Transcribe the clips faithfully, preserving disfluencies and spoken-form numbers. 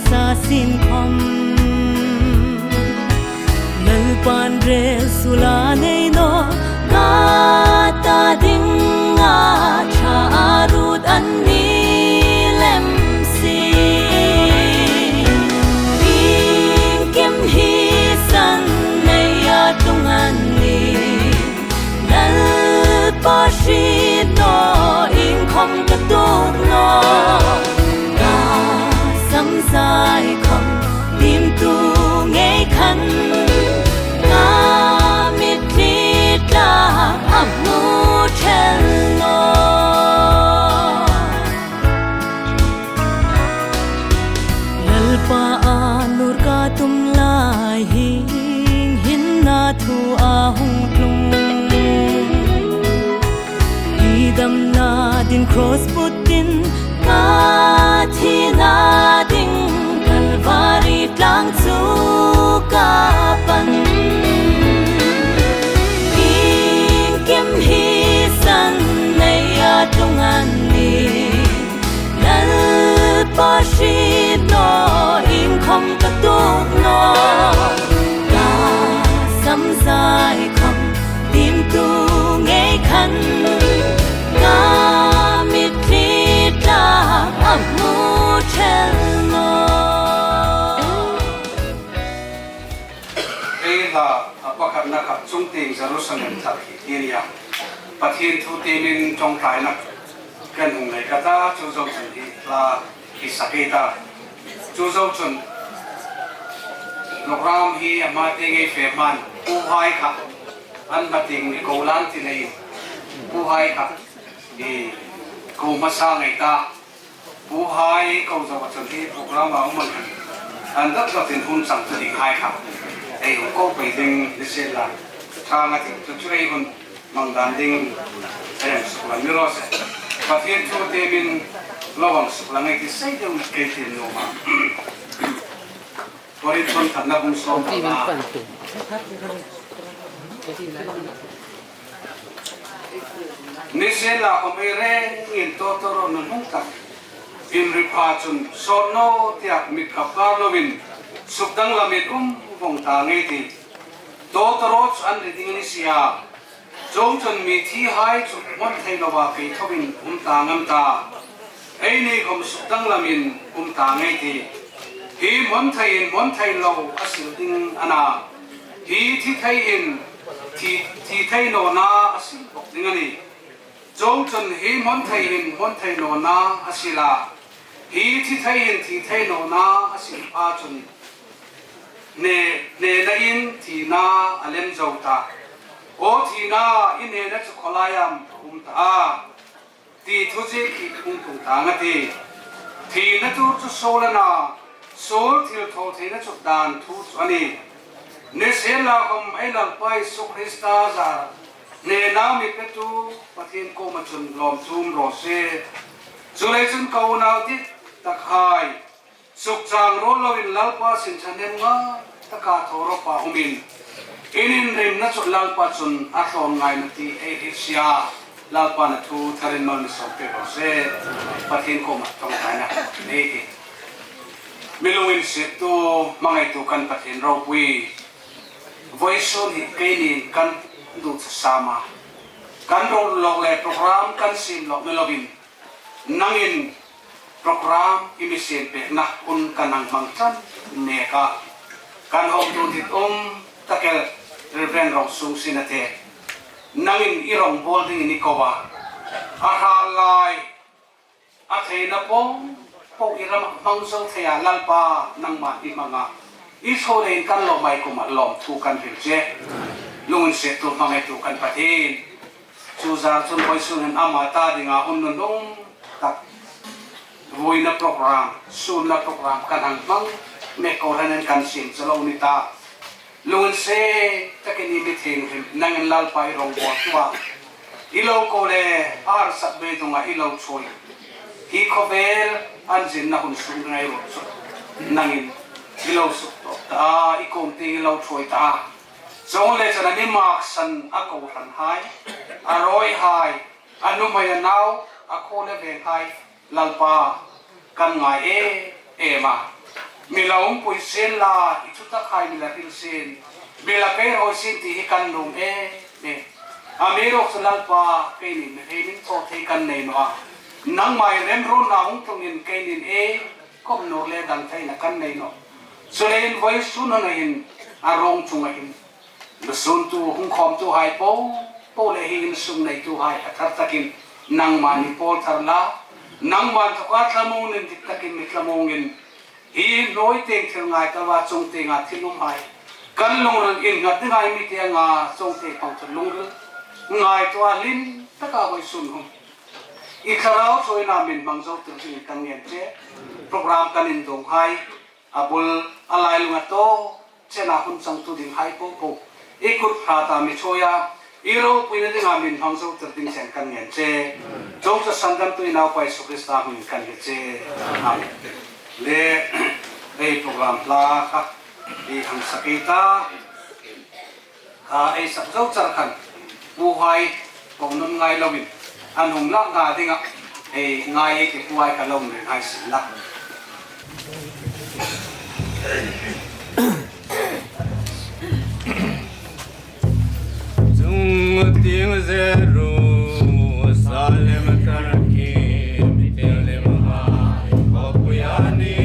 Sa sin khom Lalpan rel suol a nei naw, ka ta dinga ṭha a ruot a ni lem si. Iengkim hi san nei a tlung a nih. Lalpa hriet naw, iengkhom ka tuok naw, ka sam zai khom, tiemtu ngei khan, ka mitthli tlak a hmu ṭhel naw. Lalpa a nur ka tum lai hin, hin a thu a hung tlung. I damna dingin cross putin, ka thina dingin Kalvari tlang chu ka pan. Iengkim hi san nei a tlung a nih. Lalpa hriet naw, iengkhom ka tuok naw, ka sam zai khom, tiemtu ngei khan, ka mitthli tlak a hmu ṭhel naw. Ei hla a pakhatna kha chungtieng Jerusalem thar hi ti a nih a. Pathien thu tiemin ṭawngṭaina kan hung nei ka ta, chu zo chun hi hla hi sak ei ta. Chu zo chun program hi a hma tieng ei fe hman, puhai kha an hma tieng mi ko lan ti nei, puhai kha i ko hmasa ngei ta. Puhai ko zo chun hi program a um ang khan, an dawt dawtin hun chang chu dinghai kha ei hung ko pei ding ni sien la. Ṭha ngei ti chu chu ei hun hmang dan ding ei hang suklang ni raw se. Pathien thu tiemin lo hang suklang ei ti sei deu kei ti nuom a. Korinth khatna bung sawm panga. Nisienlakhawm ei rengin tawtawrawt nunung tak, inri pha chun sawt naw tiak mit khap kar loin sukdanglamin um vong ta ngei ei tih. Tawtawrawt chu an ri ding a ni si a. Chuongchun mi thihai chu hmawn thei loa keithoin um ta ngam ta. Eini khawm sukdanglamin um ta ngei ei tih. Hi hmawn theiin hmawn thei lo a sil ding a na. Hi thi theiin thi, thi thei nawna a sil bawk ding a nih. Chuongchun hi hmawn theiin hmawn thei nawna a sil a. Hi thi theiin thi thei nawna a sil pha chun hne, hnena in thina a lem zo ta. Aw thina, i hnena chu khawlai am a um ta a? Ti thu ziek hi hung tlung ta ngei ei tih. Thina tur chu suol a na, suol thilthawtheina chu dan thu chu a nih. Nisienlakhawm ei Lalpa Isu Krista zara hnena mi petu Pathien kuoma chun lawmthu um raw se. Chuleiin chun ka unau dit takhai, sukchang raw loin Lalpa sin ṭhahnemnga taka thaw rawpa umin, in inrimna chu Lalpa chun a thawn ngai naw ti ei hriet si a. Lalpan a thu tharin mal mi sawm pek raw se. Pathien kuoma ṭawngṭaina nei ei tih. Mi lunginsiettu, hmangaitu kan Pathien ropui, vawisun hi keinin kan duhthusam a, kan ro lawk le program kan siem lawk ni loin, nangin program i mi siem pekna hun kan hang hmang ṭan mek a. Kan hotu ditum tak el Reverend Rongsung Sinate, nangin i rongbawl dingin i ko a. A hrat lai, a theina po po i rama hmang zo thei a, Lalpa nangman i hmang a. I thaw leiin kan lawm a, i kuoma lawmthu kan hril che. Lunginsiettu, hmangaitu kan Pathien. Chu zar chun vawisun hin ama ta dinga hun nunung tak, vuina program, sunna program kan hang hmang mek kohranin kan siem che lo ni ta. Lunginsiet takin i mi thienghlim, nangin Lalpa i rongbawltu a. I lo ko le, a harsat beidonga i lo ṭhuoi. Hi khawvel an zinna hun sung ngai ro chu nangin i lo suktawp ta a, i kuom tieng i lo ṭhuoi ta a. Chuong le chun a mi maksan a kohranhai, a rawihai, a nuhmei a nau, a khaw le venghai, Lalpa, kan ngai em em a. Mi la umpui sien la, i thutak hai mi la hril sien, mi la pei rawi sien ti hi kan nuom em em. Amiruokchu Lalpa, keini mihriemhai thaw thei kan nei naw a. Nangma remruotna hung tlungin keinin ei khawm nuom le dam theina kan nei nawh. Chuleiin vawisun hun a hin, a ruong chunga hin lusuntu hung khawmtuhai po po le hi insung neituhai a thar takin nangma mi pawl thar la, nangma inthawka thlamuongin dik takin mi thlamuongin, hi hnuoi tieng thil ngaituo a, chuong tienga thil umhai kan lungril innghat dinga mi tienga chuong tieng pang chu lungril ngaituo a hlim taka vawisun hun i thlarau ṭhuoina min hmang zo tir dingin kan ngen che. Program kan indonghai, a bul a lailunga thaw chena hun changtu dinghai po po, i kut hrata mi ṭhuoi a, i ropuina dinga min hmang zo tir ding chen kan ngen che. Chuongchu sandamtu i Naupa Isu Krista hmingin kan ngen che. Amen. Le, ei program hla kha, i hang sak ei ta. Kha ei sak zo char khan, puhai, kong nun ngai loin, an hung lak nga dinga, ei ngai ei ti puhai ka lo nun ngai sin la. Chung tieng Jerusalem kar ki mi tieng lem hai, ko pui ani.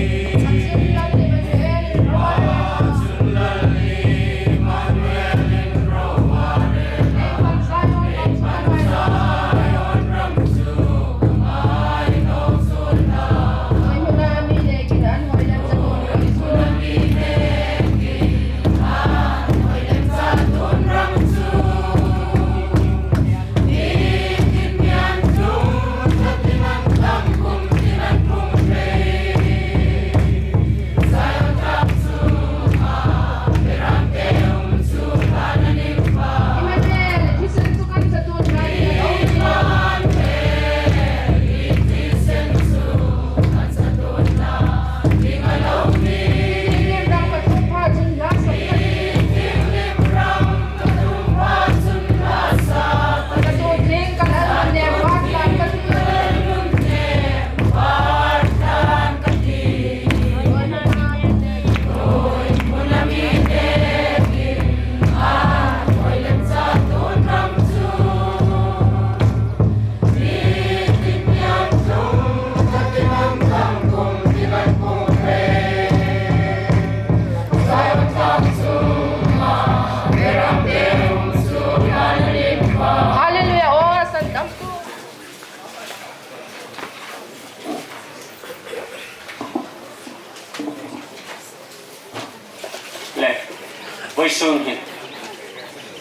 Hallelujah. Oh, sandamtu. Le, vawisun hin,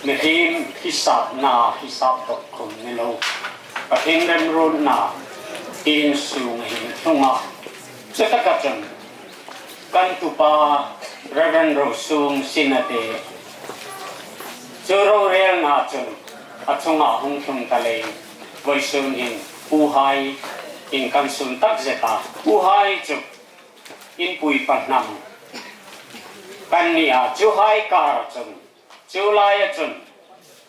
mihriem hisapna, hisap dawk khum ni lo, Pathien remruotna, insung hin tlung a. Chutaka chun, kan tupa, Reverend Rosung Sinate, chu rorelna chun, a chunga hung tlung ta leiin, vawisun hin, puhai, in kan sun tak zet a, puhai chu, inpui pahnam kan ni a, chuhai kara chun, chu laia chun,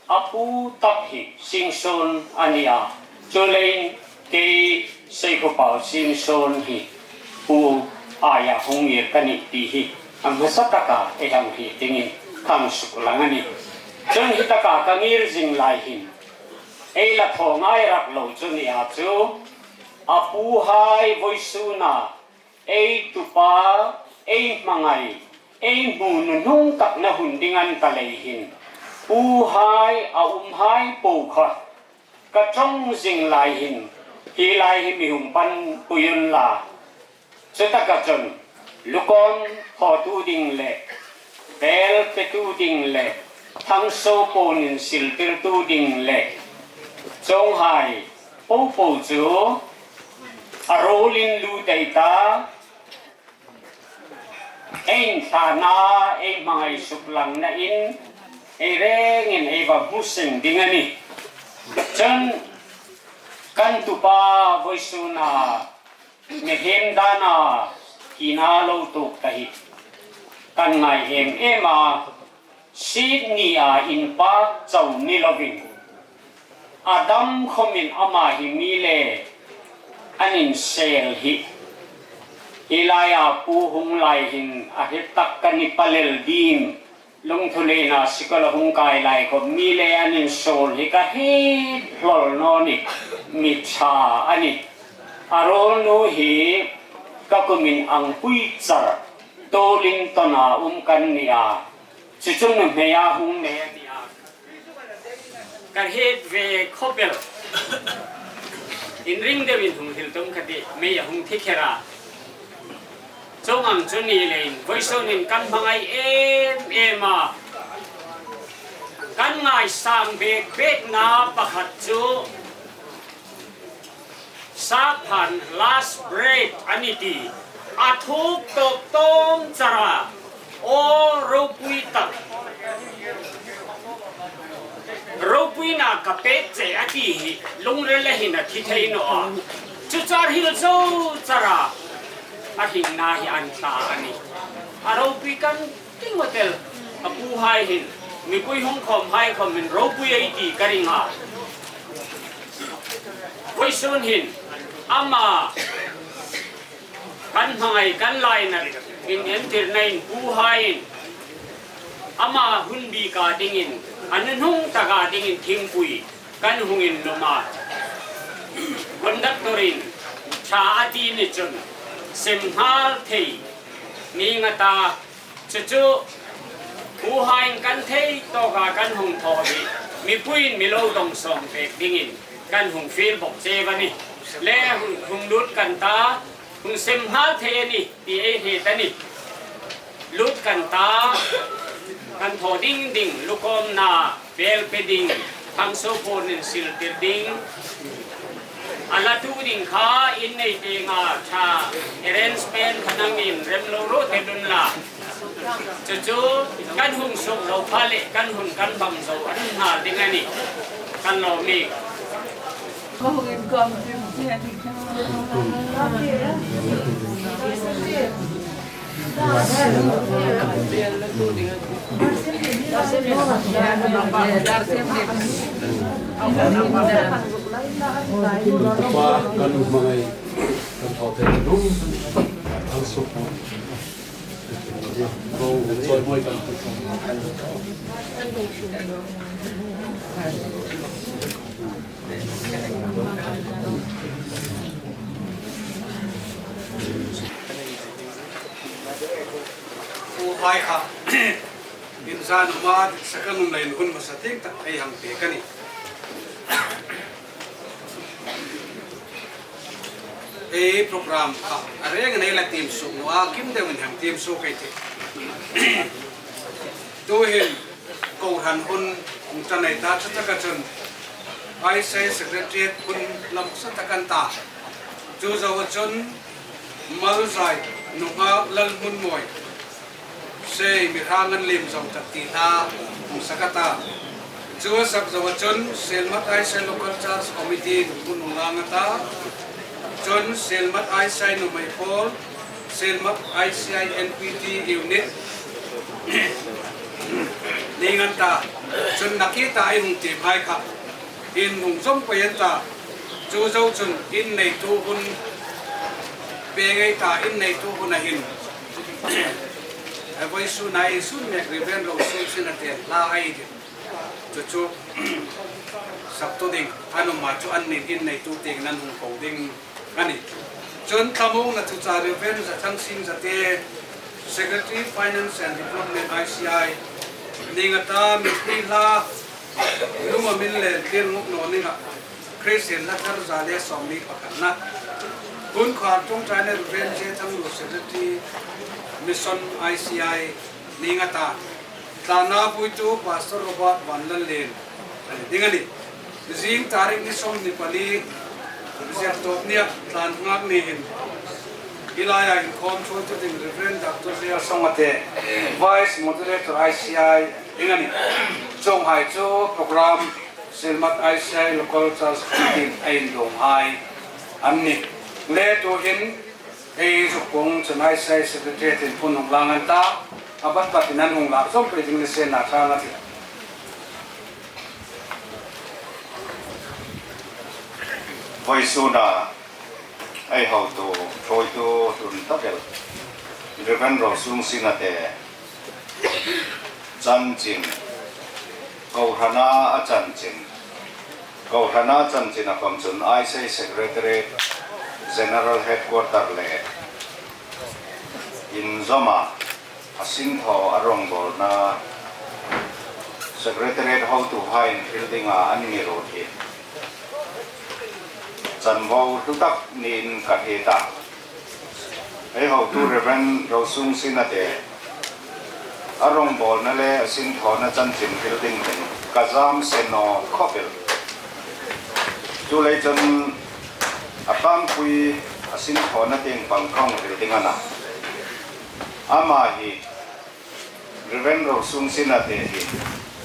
a pu tak hi Singson a ni a, chuleiin kei Seikhopau Singson hi pu aia hung ngir ka nih ti hi, a hmasa taka ei hang hriet dingin kan suklang a nih. Chun hi taka ka ngir zing lai hin, ei la thaw ngai rak lo chu ni a chu, a puhai vawisuna, ei tupa, ei hmangai, ei hmu nuhnung takna hun ding an ta lei hin, puhai a umhai po kha, ka ṭawng zing lai hin, hi lai hi mi hung panpui unla. Chutaka chun, lukawn thawtu ding le, pel petu ding le, thangso ponin siltirtu ding le, chuonghai, po po chu, a ruolin lut ei ta, ei inthlana, ei hmangai suklangnain, ei rengin ei va hmu seng ding a nih. Chun, kan tupa vawisuna, mihriem dana, hina lo tuok ta hi, kan ngai em em a, Sitnia inpak chau ni lovin, a dam khomin ama hi mi le an insel hi Hi laia pu hung lai hin a hriet tak ka ni, Palel Bim, Lungthulien-a sikul a hung kai lai khawm mi le an insuol hi ka hriet hlawl naw nih, mi ṭha a nih. A ruolnu hi ka kumin Angpui Char, Tolin Tona um kan ni a. Chu chu nuhmeia hung nei a ni a. Ka hriet ve khawp el. Inring deuin hung hril tum ka tih, mei a hung thi kher a. Chuong ang chu ni leiin, vawisun hin kan hmangai em em a. Kan ngaisang bek bekna pakhat chu Saphan last break a ni ti a thuk tawk tawm char a, aw ropui tak. Ropuina ka pek che a ti hi lungrila hin a thi thei naw a. Chu chu a hril zo char a, a hringna hi an tla a nih. A ropui kan ti ngawt el. A puhai hin, mipui hung khawmhai khawmin ropui ei ti ka ring a. Vawisun hin, ama kan hmangai kan lainat inentirnain puhaiin ama hun bika dingin, a nunung taka dingin thingpui kan hung inlum a. Conductor-in ṭha a ti ni chun, sem nghal thei ning a ta. Chu chu, puhaiin kan thei tawka kan hung thaw hi, mipuiin mi lo dawngsawng pek dingin kan hung fiel bawk che a nih. Le hung, hung lut kan ta, hung sem nghal thei a nih ti ei hriet a nih. Lut kan ta, kan thaw ding ding, lukawmna bel pe ding, thangso phun insil tir ding. A latu ding kha in nei tienga ṭha arrangement kha nangin rem lo ro te dun la. Chu chu kan hung suk zo pha le kan hun kan bam zo a ni nghal ding a nih. Kan lo mi. Ka hung in kam tim ti a ni. Kan hmangai, kan thaw thei ding, kan suk. Ro, chawimawi kan. Puhai kha, inzan uma, sakhan um leiin hun hmasa tieng tak ei hang pek a nih. Ei program kha a rengin ei la tiem suok naw a, kim deuin hang tiem suok ei tih. Tuhin kohran hun hung ta nei ta, chu taka chun I C I Secretariat hun lam sa tak an ta. Chu zoa chun Malzai nunghak Lalhmunmawi, Sei, mi hrang an liem zawng tak ti hla hung sak a ta. Chu a sak zoa chun Sielmat I C I Local Church Committee hun hung lang a ta. Chun Sielmat I C I nuhmei pawl, Sielmat I C I N P T unit ning an ta. Chun nakie ta ei hung tiemhai kha in hung zawm pei an ta. Chu zo chun in neitu hun pei ngei ta, in neitu huna hin a vawisuna ei sun mek Reverend Rosie Sinate hla ei tih. Chu chu saktu ding an um a, chu annin in neitu tieng an hung ko ding a nih. Chun thlamuongna thuchah Reverend Zathangsim Zate, Secretary Finance and Development I C I ning a ta, mipui hla lungawm inlentlir nguk naw ninga Christian hla thar za le sawmli pakhatna. Hun khar ṭawngṭaina Reverend J Thanglu, Secretary Mission I C I ning a ta. Tlanna puitu Pastor Robert Vanlalien a ni ding a nih. Zing tarik ni sawmhni pali, Zirtawp nia tlan nghak ni hin hi laia inkhawm ṭhuoitu ding Reverend Doctor J R Songate, Vice Moderator I C I ding a nih. Chuonghai chu program Sielmat I C I Local Church Committee a induonghai an nih. Le tuhin ei zuk pung chun I C I Secretariat-in hun hung lang an ta, a bat batin an hung lak zawm pei ding ni sien a ṭhang a tih. Vawisuna Ei hotu, ṭhuoitu hlun tak el, Reverend Rosung Sinate chanchin, kohrana a chanchin, kohrana chanchin a khawm chun I C I Secretariat General Headquarter le inzawma a sinthaw a rawngbawlna Secretariat hotuhaiin hril dinga an mi ruot hi chanvo hlu tak niin ka hriet a. Ei hotu Reverend Rosung Sinate a rawngbawlna le a sinthawna chanchin hril ding hin ka zam se naw khawp el. Chuleiin chun a tlangpui a sinthawna tieng pang ka hung hril ding a na. Ama hi Reverend Rosung Sinate hi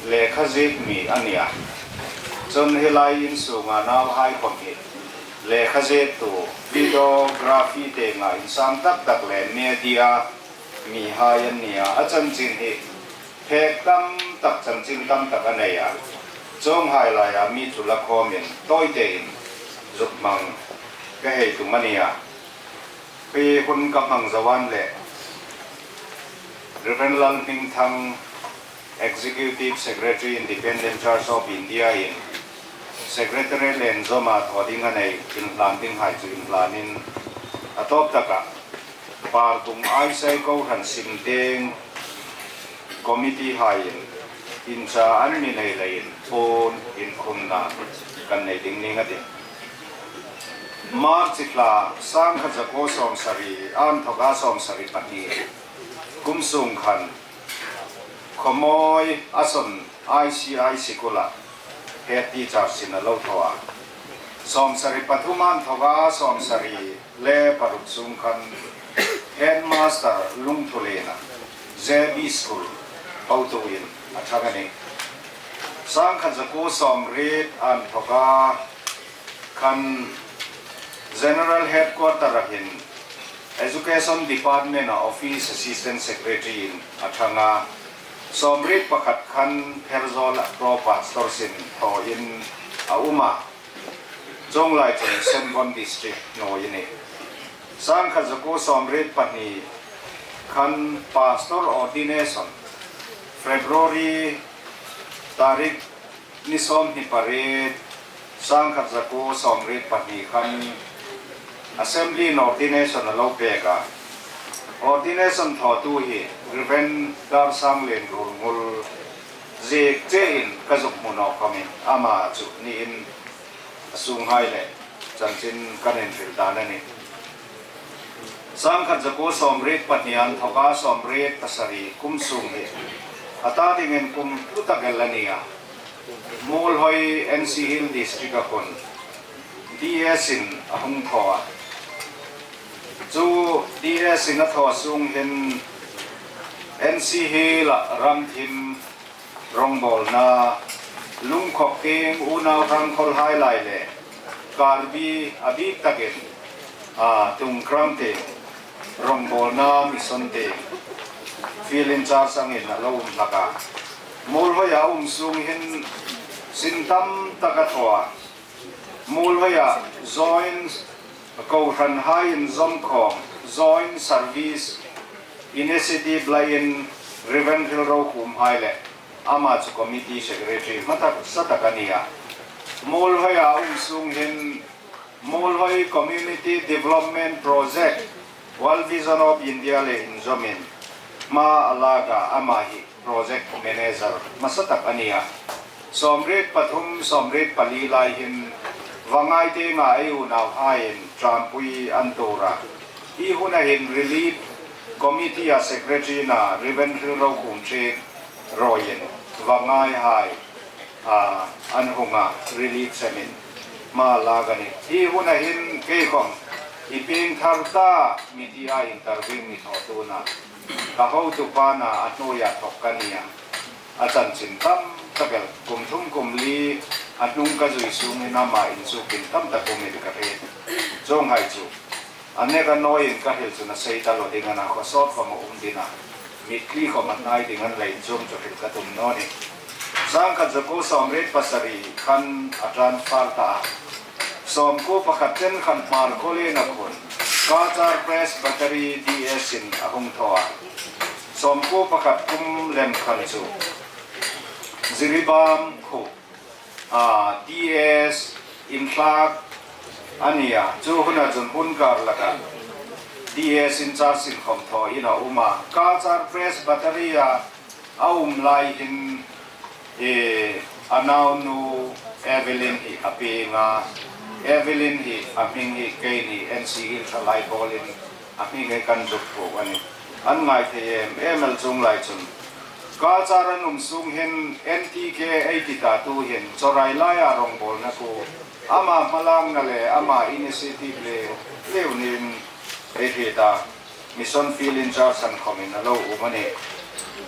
lekha ziek mi a nih a. Chun hi lai in sunga nauhai khawm hi lekha ziektu, videography tienga insang tak tak le media mihai an nih a. A chanchin hi phek tam tak, chanchin tam tak a nei a. Chuonghai laia mi chu la khawmin tawite in zuk hmang ka hei tum a nih a. Hi hun ka hmang zo an le Reverend Lalhmingthang, Executive Secretary, Independent Church of India in Secretariat le inzawma thaw ding a nei inhlan dinghai chu inhlanin a tawp taka Parbung I C I kohran sim ding committee haiin incha an mi nei leiin puon inkhumna kan nei ding ning a tih. March thla sangkhat zakuo sawmsari, a inthoka sawmsari pahni kum sung khan Khawmawi Ason I C I sikula head teacher sin a lo thaw a. Sawmsari pathum, a inthoka sawmsari le paruk sung khan headmaster Lungthulien a, J B School hotuin a thang a nih. Sangkhat zakuo sawmriet, a inthoka khan General Headquarter-a hin Education Department-a Office Assistant Secretary-in a thang a. Sawmriet pakhat khan Pherzawl-a Pro Pastor sin thawin a um a. Chuong lai chun Sengon District hnuoi a nih. Sangkhat zakuo sawmriet pahni khan Pastor Ordination, February tarik ni sawmhni pariet, sangkhat zakuo sawmriet pahni khan Assembly-in Ordination a lo pek a. Ordination thawtu hi Reverend Darsanglien Ruolngul ziek chein ka zuk hmu naw khawmin ama chu niin a sunghai le chanchin kan inhril dan a nih. Sangkhat zakuo sawmriet pahni, a inthoka sawmriet pasari kum sung hi a ta dingin kum hlu tak el a nih a. Muolhoi N C Hill District-a khun D S-in a hung thaw a. Chu D S-in a thaw sung hin N C Hill-a ram thim rawngbawlna, Lungkhok tieng unau Hrangkhawlhai lai le Karbi a bik takin, a, Tungkram tieng rawngbawlna mission tieng field in charge angin a lo um hlak a. Muolhoia um sung hin sin tam tak a thaw a. Muolhoia joint, kohranhai inzawmkhawm, Joint Service Initiative leiin Reverend Hril Rokhumhai le ama chu committee secretary hmasa tak a nih a. Muolhoia um sung hin Muolhoi Community Development Project, World Vision of India le inzawmin hma a lak a, ama hi project manager hmasa tak a nih a. Sawmriet pathum, sawmriet pali lai hin Vangai tienga ei unauhaiin ṭampui an tuor a. Hi huna hin Relief Committee-a secretary-na Reverend Hril Rokhum Ṭhek rawiin Vangaihai, a, an hung a, relief semin hma a lak a nih. Hi huna hin kei khawm i pieng thar ta, media interview mi thawtuna ka hotu pana a hnuoia thawk ka nih a. A chanchin tam tak el, kum thum kum li a hnung ka zui sungin ama inchukin tam tak um el ka hriet. Chuonghai chu a nek a nawiin ka hril chun a sei ta lo ding a na, khawsawt khawm a um ding a, mitthli khawm a hnai ding a ni leiin chuong chu hril ka tum naw a nih. Sangkhat zakuo sawmriet pasari khan a transfer ta a. Sawmkuo pakhat chen khan Hmar College-a khun Kachar Presbytery D S in a hung thaw a. Sawmkuo pakhat kum lem khan chu Jiribam khuo, a, D S inthlak a ni a. Chu huna chun hun kar laka D S in-charge inkhawm thaw in a um a. Kachar Presbytery-a a um lai hin, e, a naunu Evelyn hi a pieng a. Evelyn hi a hming hi keini N C Hills-a lai bawlin a hming hi kan zuk phuok a nih. An ngai thei em em el chuong lai chun. Kachar an um sung hin N T K ei ti ta tu hin Chawrai laia rongbawlna khuo ama hmalakna le ama initiative le leu niin ei hriet a. Mission field in-charge an khawmin a lo um a nih.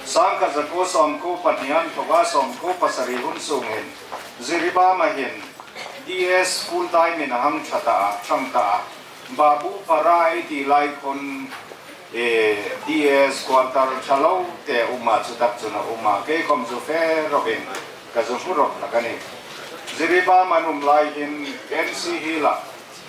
Sangkhat zakuo sawmkuo pahni an thawka sawmkuo pasari hun sung hin Jiribam-a hin D S full time-in a hang ṭha ta a, ṭhang ta a. Babu Para ei ti lai khun, e, D S quarter ṭha lo te um a, chu tak chun a um a. Kei khawm chu fe ropin ka zu hmu rop hlak a nih. Jiribam an um lai hin N C Hills-a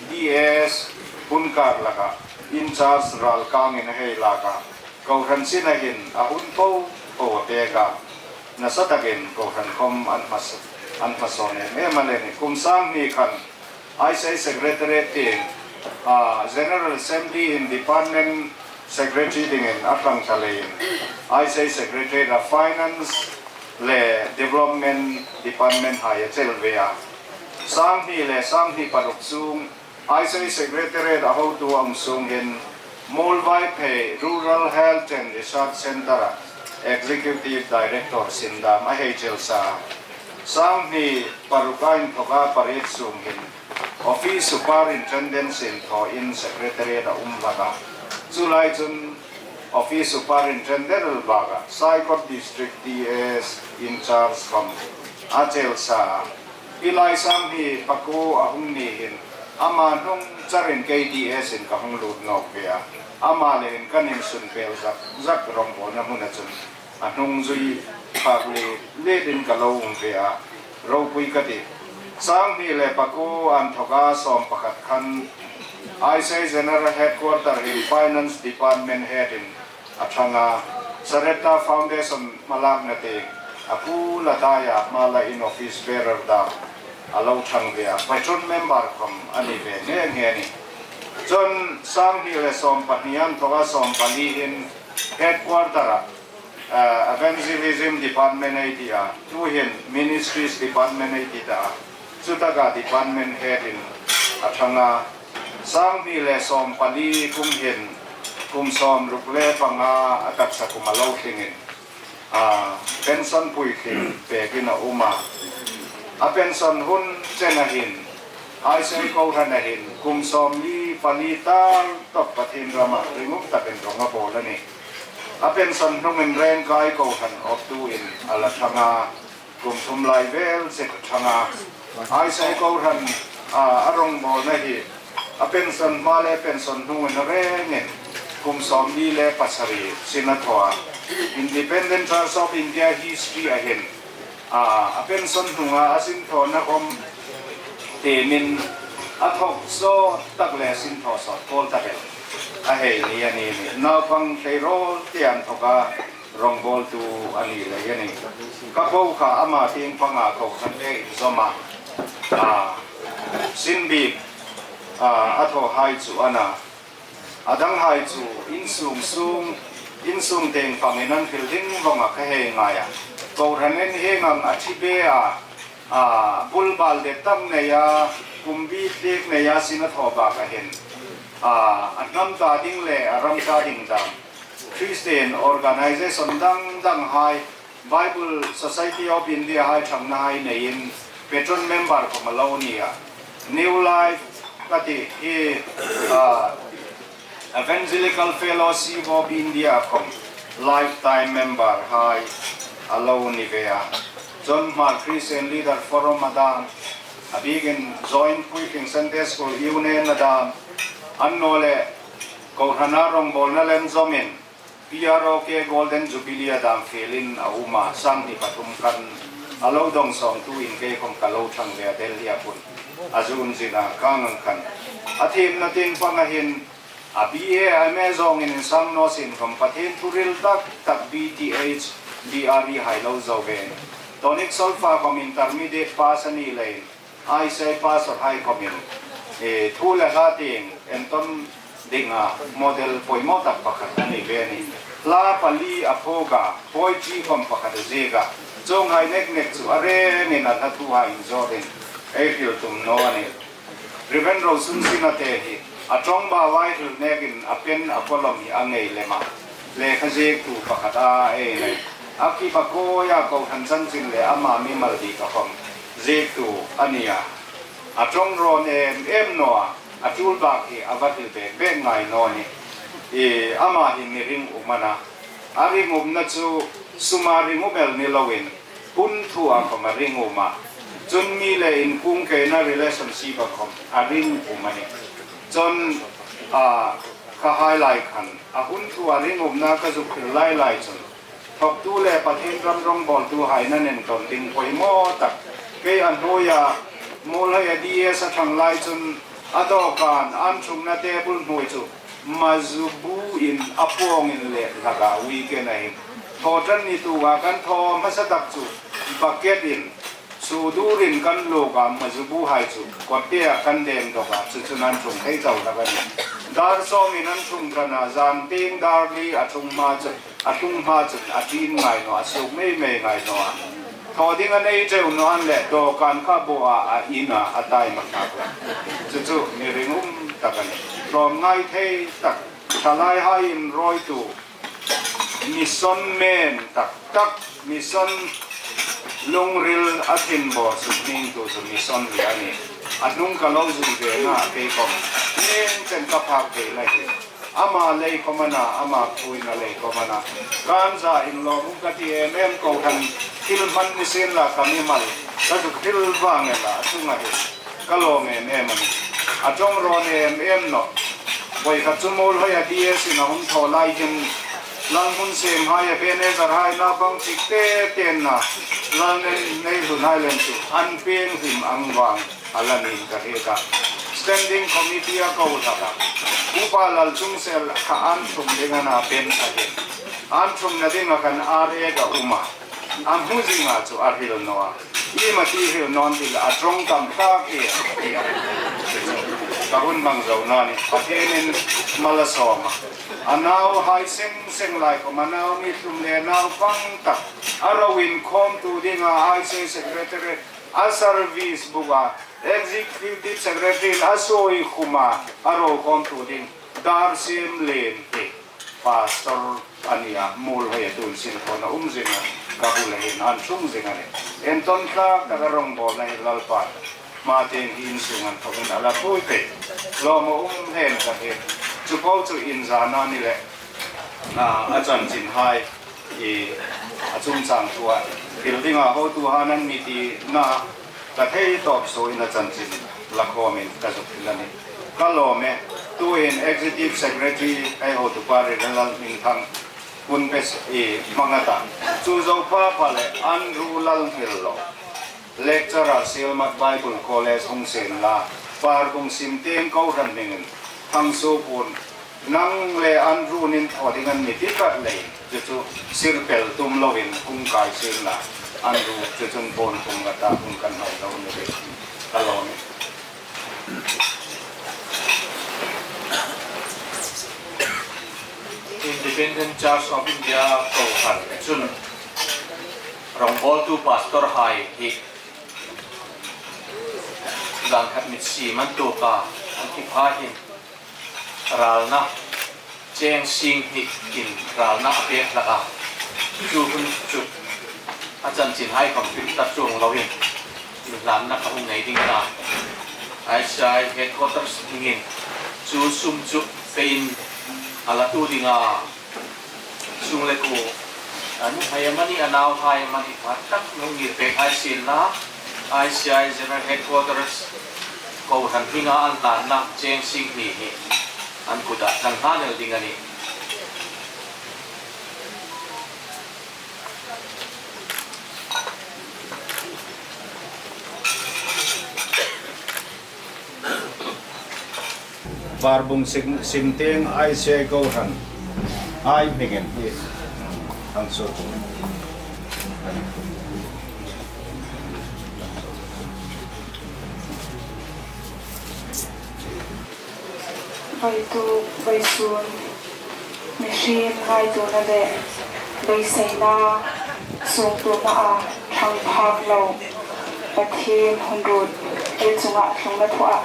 D S hun kar laka in-charge ralkangin a hei lak a. Kohran sina hin a hun po po a pek a. Nasa takin kohran khawm an hmasa, an hmasawn em em a le nih. Kum sang hni khan I C I Secretariat tieng, a, General Assembly-in Department Secretary dingin a ṭhang ta leiin I C I Secretariat-a Finance le Development Department hai a chel ve a. Sang hni le sang hni paruk sung I C I Secretariat-a hotu a um sung hin Muolvaiphei Rural Health and Research Centre-a Executive Director sin dam a hei chel sa. Sang hni paruk-a inthawka pariet sung hin Office Superintendent sin thawin Secretariat-a um hlak a. Chu lai chun Office Superintendent el baka Saikot District D S in-charge khawm a chel sa. Hi lai sang hni pakuo a hung ni hin ama hnung charin K D S-in ka hung lut nawk ve a. Ama le hin kan insun pel zak zak rongbawlna hmuna chun a hnung zui phak le le din ka lo um ve a. Ropui ka tih. Sang hni le pakuo inthawka sawm pakhat khan I C I General Headquarter hin Finance Department Head-in a ṭhang a. Sarepta Foundation hmalakna tieng a pu la taia hma la in office bearer dam a lo ṭhang ve a. Patron member khawm a ni ve nghe nghe a nih. Chun sang hni le sawm pahni inthawka sawm pali hin headquarter-a, eh, Evangelism Department ei ti a, tuhin Ministries Department ei ti ta a, chu taka Department Head-in a ṭhang a. Sang hni le sawm pali kum hin kum sawmruk le panga a taksa kum a lo tlingin, a, pension puitling pekin a um a. A pension hun chena hin I C I kohrana hin kum sawmli pali tal tawp Pathien rama ringum takin rong a bawl a nih. A pension hnungin Rengkai kohran awptuin a la ṭhang a, kum thum lai vel zet a ṭhang a. I C I kohran, a, a rongbawlna hi a pension hma le pension hnungin a rengin kum sawmli le pasari sin a thaw a. Independent Trust of India history-a hin, a, a pension hnunga a sin thawna khawm temin a thawk sawt tak le a sin thaw sawt pawl tak el a hei ni a ni nih. Naupang tleirawl te inthawka rongbawltu a ni lei a nih. Ka po kha ama tieng panga kohran le inzawma, a, sin bik, a, a thawhai chu a na. A danghai chu insung sung, insung tieng pangin an hril ding vawng a ka hei ngai a. Kohran en hieng ang a thi be a, a, bulbal det tam nei a, kum bik bik nei a sin a thaw baka hin, a, a hnam ta ding le a ram ta ding dam Christian organization dang dang hai, Bible Society of India hai ṭhangna hai neiin patron member khawm a lo ni a. New Life ka ti hi, a, Evangelical Fellowship of India khawm lifetime member hai a lo ni ve a. Chun Hmar Christian Leader Forum-a dam, a bikin Joint Puitling Sunday School Union-a dam, annawleh kohrana rongbawlna lem zawmin P R O K Golden Jubilee-a dam felin a um a, sangni pathum khan a lo dawngsawngtuin kei khawm ka lo ṭhang ve a, Delhi-a khun. A zun zina ka ngang khan. A thiemna tieng panga hin a B A, M A zawngin insang naw sin khom Pathien thuril tak tak B Th, B R E hai lo zo ve. Tonic solfa khom intermediate pass a ni leiin, I C I pastor hai khomin, e, thu le hla tieng entawn dinga model poimaw tak pakhat a ni ve a nih. Hla pali a phuok a, poetry khom pakhat a ziek a. Chuonghai nek nek chu a rengin a hla thuhai inzawtin ei hril tum naw a nih. Reverend Rosun Sina te hi a ṭawng bau a hril nekin a pen a kawlawm hi a ngei lem a. Lekha ziektu pakhat a ei nei. A kip a kawi a, kohran chanchin le ama mimal bik a khom ziektu a ni a. A ṭawng rawn em em naw a, a tul bak hi a va hril bek bek ngai naw a nih. I, ama hi mi ringum a na. A ringumna chu suma ringum el ni loin, hun thua khom a ringum a. Chun mi le inkung keina relationship a khom a ringum a nih. Chun, a, kha hai lai khan a hun thua ringumna ka zuk hril lai lai chun, thawktu le Pathien ram rawngbawltuhai nan entawn ding poimaw tak. Kei a hnuoia Muolhoia D S a ṭhang lai chun a dawkan an ṭhungna table hnuoi chu mazu buin a puongin le hlak a, weekend a hin. Thaw ṭan ni tua kan thaw hmasa tak chu bucket-in, sudurin kan luok a, mazu buhai chu kawttea kan deng dawk a, chu chun an ṭhung thei chau hlak a nih. Dar sawmin an ṭhung ṭan a, zan tieng dar li a ṭhung hma chu, a ṭhung hma chun a ṭin ngai naw a, a suok mei mei ngai naw a. Thaw ding a nei ṭeu naw an leh, dawkan kha bua a, a ina a tai mak hlak a. Chu chu mi ringum tak a nih. Tlawmngai thei tak, thalaihai inrawitu, mission man tak tak, mission lungril a thinbaw suk ningtu chu missionary a nih. A hnung ka lo zui ve na, kei khom eng chen ka phak theina hi. Ama lei khom a na, ama khuoina lei khom a na. Kan za inlawm um ka ti em em, kohran thil hman ni sien la ka mimal ka zuk hril vang el a, a chunga hi ka lawm em em a nih. A ṭawng rawn em em nawh. Voi khat chu Muolhoia D S-in a hung thaw lai hin, lal hmun siemhai, Ebenezer hai, naupang chik te tenna lal nei, nei hlunhai lem chu an pieng hlim ang vang a la nih ka hriet a. Standing committee a ko hlak a. Upa Lalchungsel kha an ṭhung ding a na, pen a hin. An ṭhungna dinga khan R A ka um a. A hmu zinga chu a hril naw a. Iemani hril naw an ti le, a ṭawng tam tak e, a ti a. Ka hun hmang zo naw a nih, Pathienin mal a sawm a. A nauhai seng seng lai khom, a nau mi hlum le naupang tak, a ro inkhawmtu dinga I C I secretary, a service book-a executive secretary-in a sawi khum a, a ro khawmtu ding, Darsiem Lienpi, pastor a ni a, Muolhoia tun sin khawm a um zing a, ka bula hin an ṭhung zing a nih. Entawn hlak taka rawngbawlna hi Lalpan hma tieng hi in sung an thawkin a la pui pei. Lawm a um hle ka ti. Chu po chu inzana ni le, a, a chanchinhai, i, a chungchang thua hril dinga hotuhai an mi tina ka thei tawp suoin a chanchin la khawmin ka zuk hril a nih. Ka lawm e, tuhin Executive Secretary ei hotupa Reverend Lalhmingthang hun pes i hmang a ta. Chu zo pha pha le Andrew Lalnghillo, lecturer Sielmat Bible College hung sien la, Parbung sim tieng kohran hmingin, Thangsuo puon, nang le Andrew-in thaw ding an mi ti tlat leiin, chu chu sir pel tum loin hung kai sien la, Andrew chu chun puon hung nghat a, hung kan hau lo ni le, ka lawm e. Independent Church of India kohran chun rawngbawltu pastorhai hi zan khat mit sim an tuok a, an ti pha hin ralna cheng sing hni in ralna a pek hlak a. Chu hun chu a chanchinhai khom hriltah chuong loin inhlanna ka hung nei ding a na. I C I headquarters hmingin chu sum chu peiin a latu ding a. Sung le kuo, a nuhmei amanih, a nauhai amanih, pha tak mi ngir pek hai sien la, I C I General Headquarters kohran hminga an hlanna cheng sing hni hi an kutah kan hlan el ding a nih. Parbung Sim, Simtieng I C I kohran. Ai hmingin hi. Ang so. Vawituk, vawisun, mihriem ngaituona le beiseina, suongtuona a ṭhang phak lo Pathien hun ruot ei chunga tlungna thu a.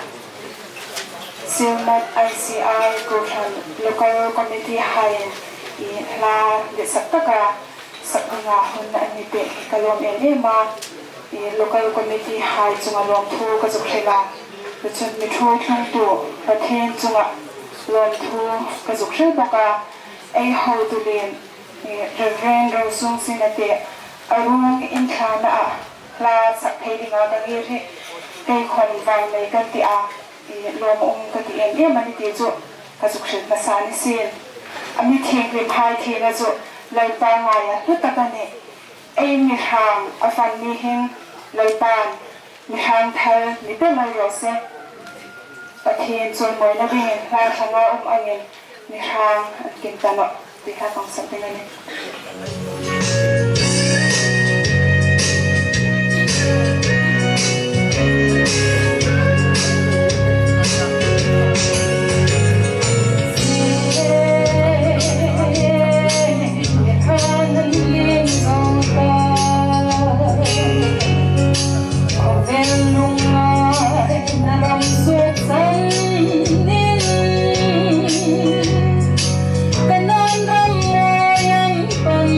Silmat I C I kohran local committee hai i hla le sak taka sak dinga hun an mi pek hi ka lawm em em a. I local committee hai chunga lawmthu ka zuk hril a. Chun mi thu tlungtu Pathien chunga lawmthu ka zuk hril bawk a. Ei hotu lien, i Reverend Rosung Sinate a ruong inthlana a hla sak thei dinga ka ngir hi kei khom vangnei kan ti a. I lawm um ka ti em em a ni ti chu ka zuk hril hmasa ni sien. A mi thienghlimhai thina chu Lalpa ngaia hlu tak a nih. Ei mi hrang a fan ni hin Lalpan mi hrang thar mi pe mal raw se. Pathien chawimawina dingin hla thlanga um angin mi hrang an kim ta nawh. Ti kha kan sak ding a nih. Khawvel lungngaina ram suok san nin, Kanan ram ngawi an pan,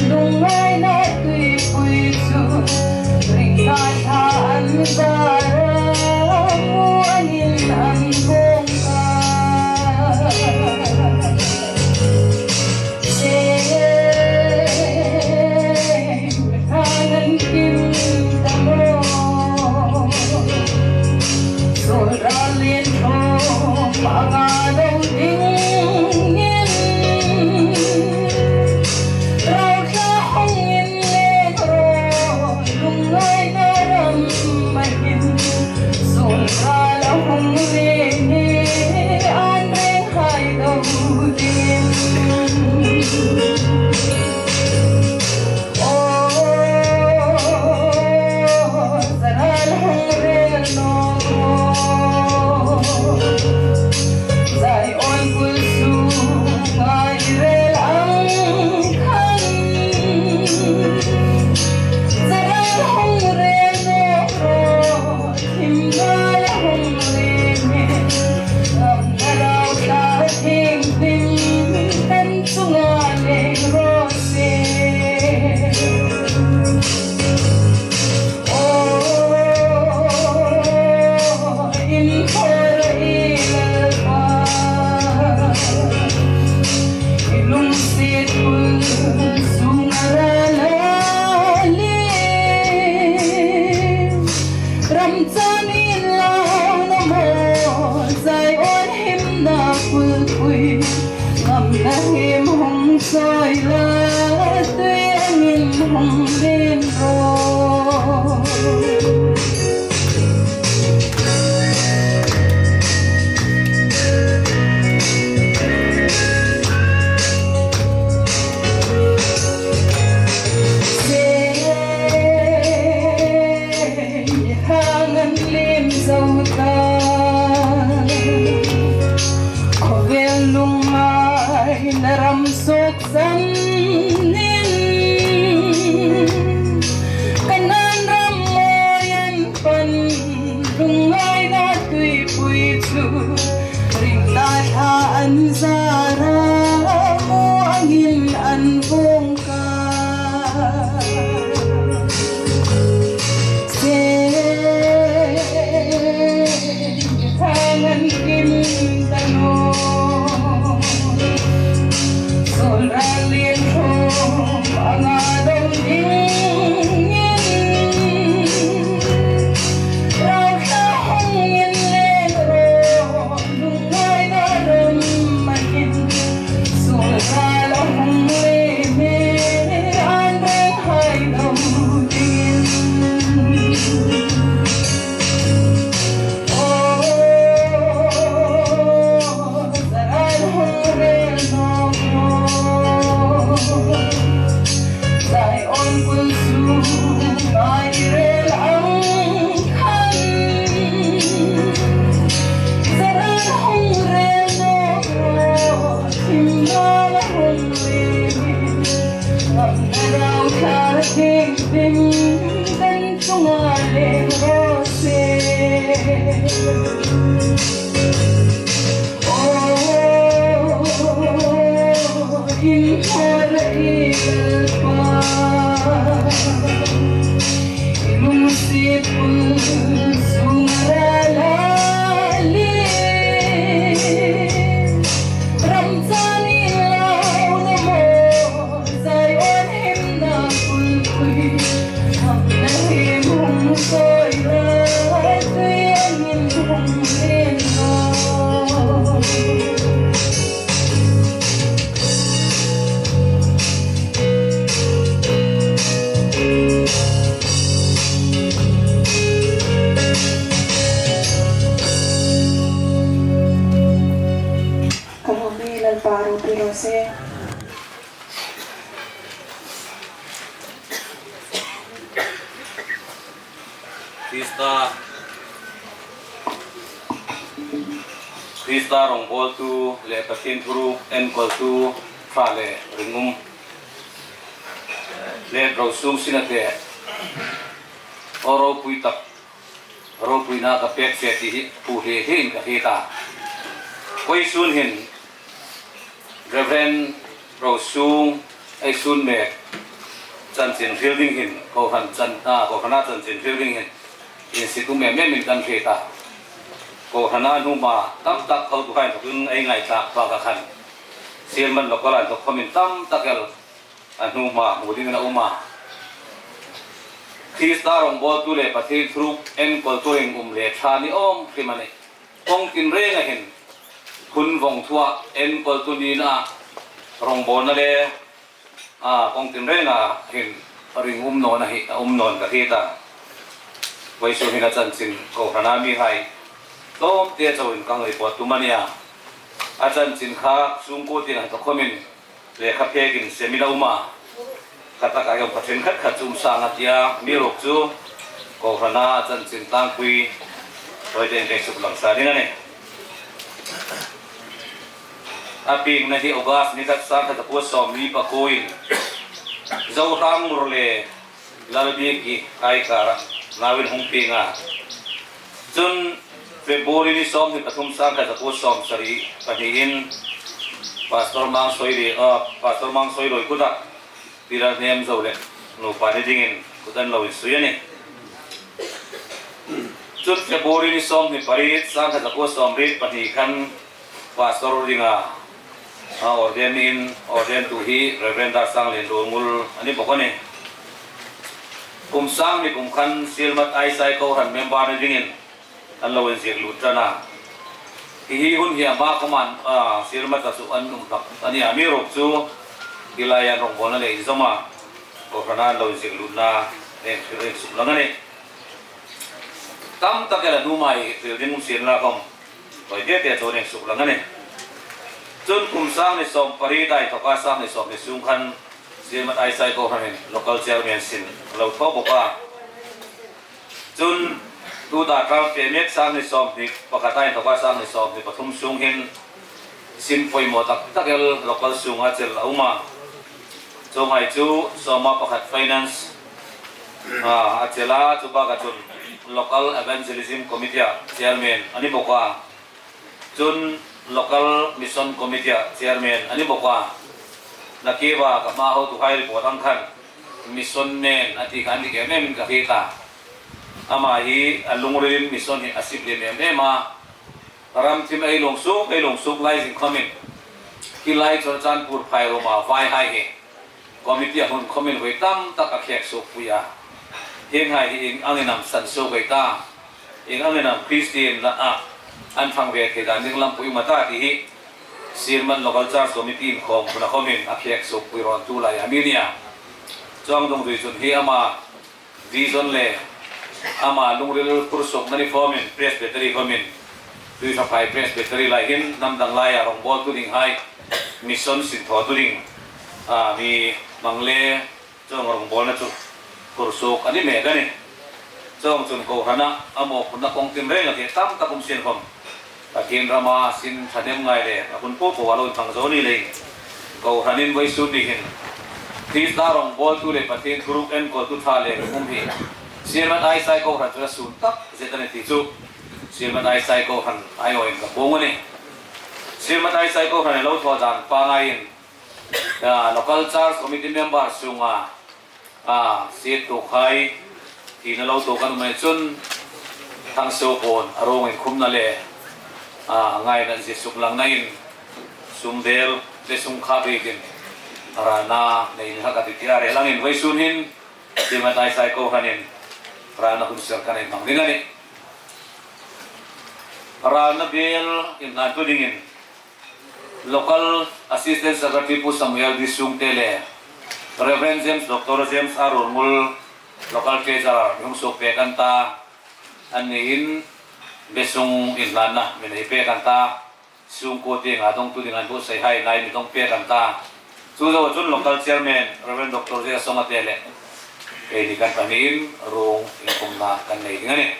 lungngaina tuipui chu ringna tha an zara, mu angin an bawng a. Ram chanin lau na maw, Zion himna kulpui, ngamna him hung soi la, tui angin hung din ro. Hang an liem zo ta, khawvel lungngaina ram suok san nin, Awn kul chu ngai rel ang khan, zaran hung rel naw ro, thim naw la hung rel, ngam na rau thar thim thim kan chunga leng raw se. Ka lawm mi Lalpa ropui raw se. Krista, Krista rawngbawltu le Pathien thuruk enkawltu ṭha le ringum le ro sung sina te, aw ropui tak, ropuina ka pek che ti hi pu hre hrein ka hriet a. Vawisun hin Reverend Rosung ei sun mek chanchin hril ding hin, kohran chan, a, kohrana chanchin hril ding hin, insit um em emin kan hriet a. Kohrana hnuma tam tak hotuhai inthokin ei ngaithlak bak a khan, Sielmat local-a inthok khawmin tam tak el a hnuma hmu dingin a um a. Krista rawngbawltu le Pathien thuruk enkawltu ringum le ṭha ni awm hrim a nih. Kawng tinrenga hin hun vawng thua enkawltu nina rawngbawlna le, a, kawng tinrenga hin ringum nawna hi a um naw ni ka hriet a. Vawisun hin a chanchin kohrana mihai tlawmte chauin kan report tum a nih a. A chanchin kha sungkuo tina inthok khawmin lekha phekin semin a um a. Kha taka hi a um kha, ṭhenkhat khat chu um sa ngat a tia, amiruokchu kohrana chanchin tlangpui tawite inkei suklang sa ding a nih. A piengna hi August ni khat, sangkhat zakuo sawmli pakuoin Zohrang Mur le Lalbieki Kaikara nauin hung pieng a. Chun February ni sawmhni pathum, sangkhat zakuo sawmsari pahniin Pastor Mangsoiloi, ah, Pastor Mangsoiloi kuta Piral hnem zo le nupa ni dingin kut an lo insui a nih. Chun February ni sawmhni pariet, sangkhat zakuo sawmriet pahni khan Pastor dinga a ordain-in, ordaintu hi Reverend Darsang Lenruolngul a ni bawk a nih. Kum sang hni kum khan Sielmat Aisai kohran member ni dingin an lo inziek lut ṭan a. Hi hi hun hi ama khawmin, a, Sielmat-a chu an um hlak a nih a, amiruokchu hi laia rawngbawlna le inzawma kohrana an lo inziek lutna ei, ei suklang a nih. Tam tak el a hnuma hi hril ding um sien la khawm, tawite te chauin ei suklang a nih. Chun kum sang hni sawmpariet inthoka sang hni sawmhni sung khan Sielmat Aisai kohranin local chairman sin lo thaw bawk a. Chun tuta term fe mek sang hni sawmhni pakhat inthoka sang hni sawmhni pathum sung hin sin poimaw tak tak el local sunga chel a um a. Chuonghai chu sawma pakhat finance, a, a chel a, chu baka chun local evangelism committee-a chairman a ni bawk a. Chun local mission committee-a chairman a ni bawk a. Nakie ka hma hotuhai report ang khan mission man a ti kha a ni em em ka hriet a. Ama hi a lungrilin mission hi a sip lem em em a. Ram thim ei lung suk, ei lung suk lai zing khawmin, hi lai Churachandpur phairuma vaihai hi committee-a hung khawmin voi tam tak a khek sukpui a. Hienghai hi ieng angin am san suok ei ta, ieng angin am Christian-a an thang ve thei dan ding lampui um a ta ti hi Sielmat Local Church Committee inkhawm huna khawmin a khek sukpui rawn tu lai a mi nia. Chuong dungzui chun hi ama vision le ama lungril phur suokna ni khawmin Presbytery khawmin, Tuiṭhaphai Presbytery lai hin hnam dang laia rawngbawltu dinghai mission sin thawtu ding, a, mi hmang le Chuong rawngbawlna chu hursuok a ni mek a nih. Chuong chun kohrana a mawphurna kawng tin reng a ti tam tak um sien khawm, Pathien rama sin thahnem ngai le a hun po po a lo inhmang zo ni leiin, kohranin vawisun ni hin Krista rawngbawltu le Pathien thuruk enkawltu ṭha le um hi Sirmat Aisai kohran chu a sun tak zet a ni ti chu Sirmat Aisai kohran aiawin ka puong a nih. Sirmat Aisai kohran lo thaw dan pangngaiin, ah, local church committee member sunga, ah, siettuhai, thina lo tuok an um chun, Thangsuo Pawn a ruong inkhumna le, ah, ngaina zie suklangnain, sum bel le sum kha biekin, ralna nei ni hlak a ti tia rel angin vawisun hin, Sirmat Aisai kohranin, ralna hun ser kan hmang ding a nih. Ralna bel inhlan tu dingin, Local Assistant Secretary Pu Samuel D. Sungte le Reverend James, Doctor James R. Ruolngul, Local Treasurer, mi hung suok pek an ta, anniin besung inhlanna mi nei pek an ta, Sungkuo tienga dawngtu ding an buotsai hai lai mi dawng pek an ta. Chu zo chun Local Chairman, Reverend Doctor J. Sawma te le keini kan pahniin ruong inkhumna kan nei ding a nih.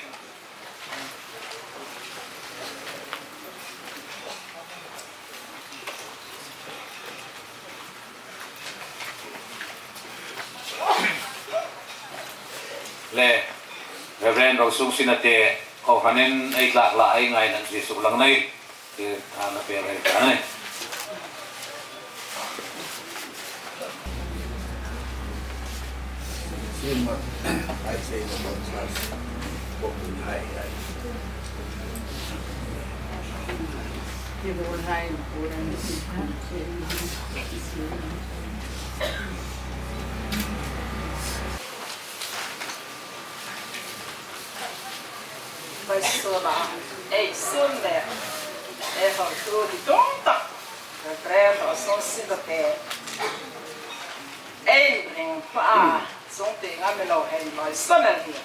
Le, Reverend Rosung Sina te, kohranin ei tlak la ei ngaina zie suklang nei, te, a, na pe rei ta nei. Sirmat Aisai kohran church, kohran hai, hai. Vawisuna ei sun le ei hotu ni tum tak, Reverend Rosung Sina te ei ring hma a, sung tienga mi lo hei lo san el hi.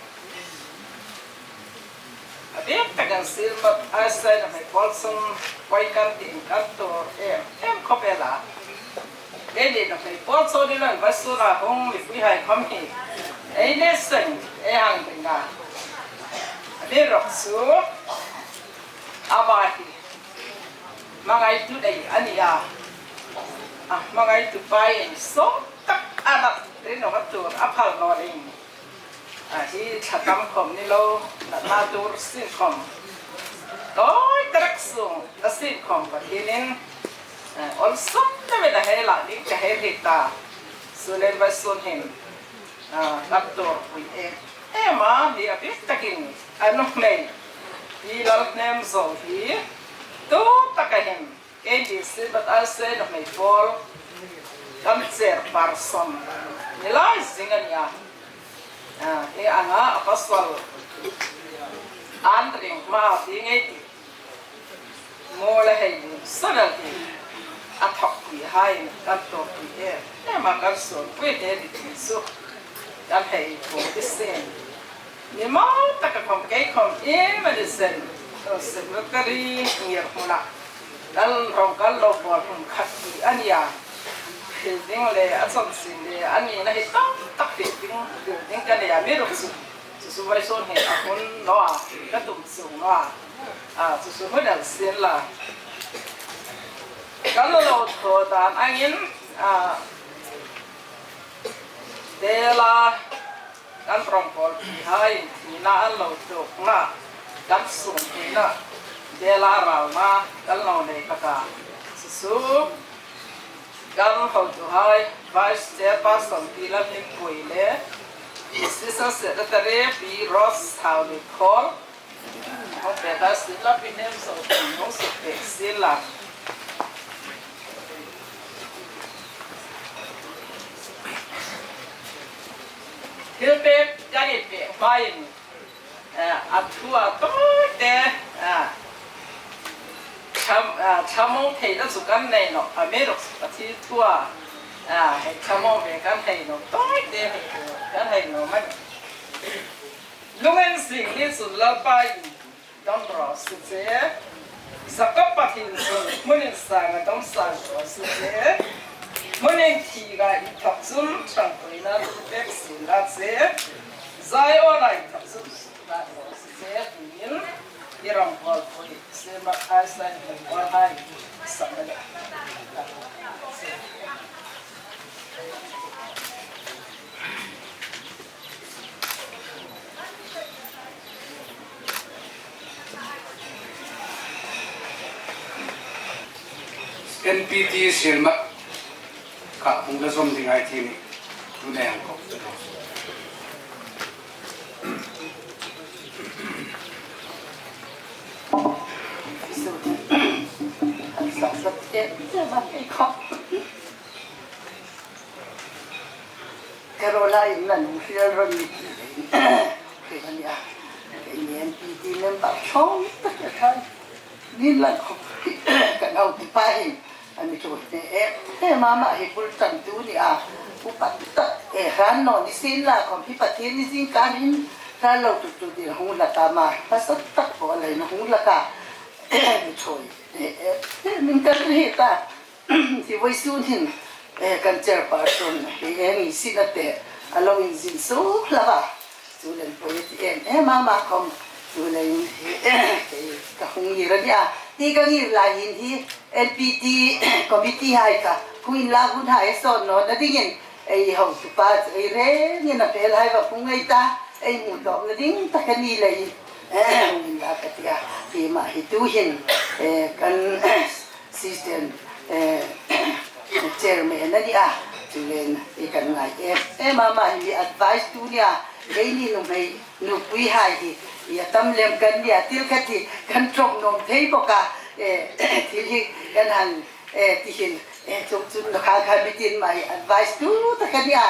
A bik takin Sirmat Aisai nuhmei pawl chun poi kan tiin kan tuor em em khawp el a. Keini nuhmei pawl chun ni lo vawisuna hung mipuihai khawm hi ei ni seng ei hang ding a. Amiruokchu ama hi hmangaitu nei a ni a. A hmangaitu pa in sawt tak a nat rin a tuor a phal naw leiin, a hi thla tam khawm ni lo, natna tuor sin khawm, tawi tak sung a sin khawm Pathienin, eh, awlsam takin a hei lak ding ka hei hriet ta. Chuleiin vawisun hin, ah, kan tuorpui em em a, hi a bik takin a nuhmei Pi Lalhnemzo hi tu taka hin K D C Sirmat Aisai nuhmei pawl kan chairperson ni lai zing a ni a. Ah, hi anga a pasal an ring hma ding ei ti. Maw le hei ni, sawt el hi a thawkpuihai kan tuorpui em em a, kan suolpui te ni ti chu kan hei puong ti sien. Ni mau taka khawm kei khawm in mani sen, secretary ngir hmuna kan rawng kan lo bawl hmun khat hi a ni a. Building le a chanchin le a nina hi tam tak building, building ka nei a, amiruokchu chu chu vawisun hi a hun naw a, ka tum chuong naw a. A, chu chu hun el sien la. Kan lo thaw dan angin, a, Bela kan rawngbawl pihai thina an lo tuokna, kan sung thina, Bela ralna kan lo nei taka. Chu chu kan hotuhai Vice Chairperson Pi Lalhnimpui le Assistant Secretary Pi Rose Hauli Khol, hung pek a sien la, Pi Hnemzo hung suk pek sien la. Thil pek kan inpek hmain, eh, a thu a tawite, eh, tham, eh, thlamuong theina chu kan nei nawh, amiruokchu a thi thu a, eh, hei thlamuong ve kan hei nawh, tawite hei kan hei nawh man. Lung en zing ni chun Lalpa'n dawm raw se che. Jakob Pathien chun hmun insanga dawm sang raw se che. Hmun inthawka inthawk chun ṭhangpuina mi pek sien la che. Ziona inthawk chun sukna lo se che tiin i rongbawlpui se ma hai sai rongbawlhai sam le. N P T Sielmat kha hung la zawm ding ei ti ni. Tu nei ang ko. Caroline, la nun hriel rawh ni. Kei ka nia. Kei ni N P T member ṭhawng tak ka ni. Nin lang khawp kan hotupa hin a mi ṭhuoi em em a, ma hi bul ṭantu ni a. Upa tak e, hran naw ni sien la khawm hi Pathien ni zing khan hin hran lo tuk tuk ding hung hlak a, ma hmasa tak pawh a la hung hlak a. Mi ṭhuoi em em, min kan ri ta. Hi vawisun hin, eh, kan chairperson hi eng i sina te a lo inzin suok hlak a. Chu leng poi ti em em a, ma khawm chu leng hi, eh, kei ka hung ngir a nia. Hi ka ngir lai hin hi N P T committee hai kha hung inla hun hai sawn nawna dingin ei hotupa chu ei rengin a fel hai va hung ei ta, ei hmu tawpna ding tak a ni leiin, eh, hung inla ka tia. Hi ma hi tu hin, eh, kan assistant, eh, chairman a ni a, chu leng i kan ngai em em a, ma hi advice tu nia, keini nuhmei nupui hai hi, i a tam lem kan nia, thil khat hi kan ṭawng nuom thei bawk a, eh, thil hi kan han, eh, ti hin, eh, chuong chun lo kha kha mi tin ma hi advice tu tak a nia,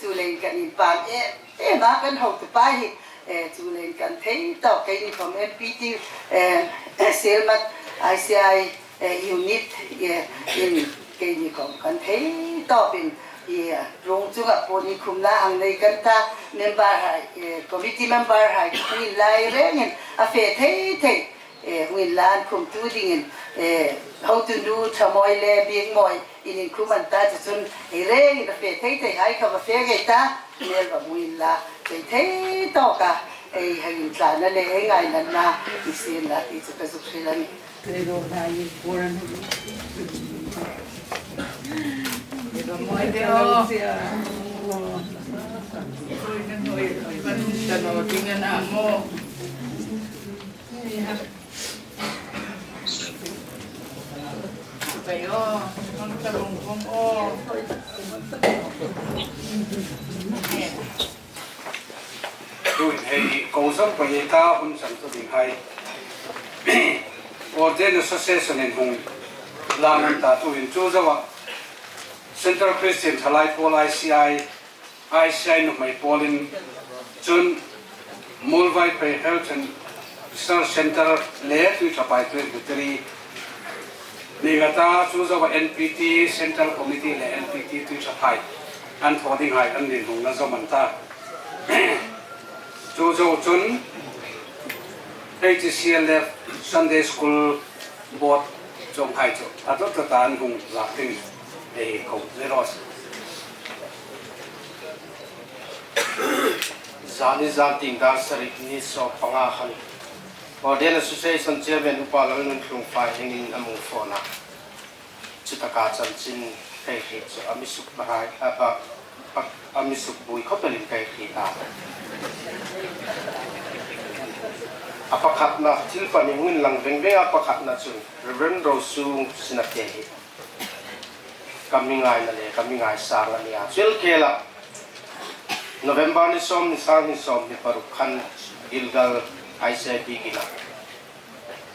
chu leng kan inpam em em a, kan hotupa hi, eh, chu leng kan thei tawk, keini khawm N P T, eh, Sielmat I C I, eh, unit, eh, in keini khawm kan thei tawpin, eh, rong chunga pawh inkhumna hang nei kan ta, member hai, eh, committee member hai hung inla rengin a fe thei thei, eh, hung inla an khumtu dingin, eh, hotunu Ṭhamawi le Biekmawi in inkhum an ta chu chun, ei rengin a fe thei thei hai kha va fe ngei ta, mel va hmu inla, thei thei tawka ei hang intlana le ei ngainatna i siem la ti chu ka zuk hril a nih. Tuhin hei ko zong ko ye ta hun chang tu ding hai. Ordained Association in hung lang an ta tuhin chu zoa Central Christian Thalai Pawl I C I, I C I nuhmei pawlin chun Muolvaiphei Health and Research Centre le Tuiṭhaphai Presbytery ni nga ta chu zoa N P T Central Committee le N P T Tuiṭhaphai an thaw ding hai an inhung la zawm an ta. Chu zo chun H C L F Sunday School Board chuong hai chu a tawp tawp an hung lak ding ei ko zero. Zani zan tieng dar sari ni sawm panga khan Ordained Association Chairman Upa Lalnunthlung Fai hengin a mi phone a. Chutaka chanchin ka hriet chu a mi suk pahai, a pa, pa, a mi suk buoi khawp elin ka hriet a. A pakhatna thil pahni hung inlang veng veng a, pakhatna chun Reverend Rosung Sinate hi ka mi ngaina le ka mi ngaisang a nih a. Chu el khela November ni sawm ni, sang ni sawmhni paruk khan Gilgal I C I biekin a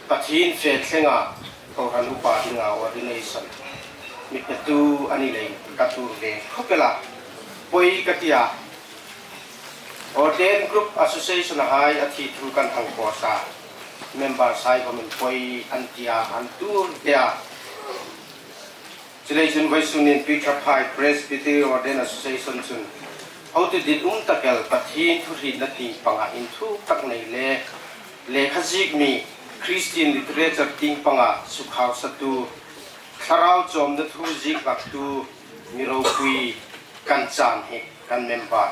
Pathien fe thlenga kohran upa dinga ordination mi petu a ni leiin ka tuor ve khawp el a. Poi ka ti a. Ordained Group Association hai a thi thu kan hang ko sa. Members hai khawmin poi an ti a, an tuor ve a. Chuleiin chun vawisun nin Tuiṭhaphai Presbytery Ordained Association chun hotu ditum tak el Pathien thu hrietna tieng panga inthuk tak nei le lekha ziek mi, Christian literature tieng panga sukhausatu, thlarau chawmna thu ziek hlaktu, Mi ropui kan chan hi, kan member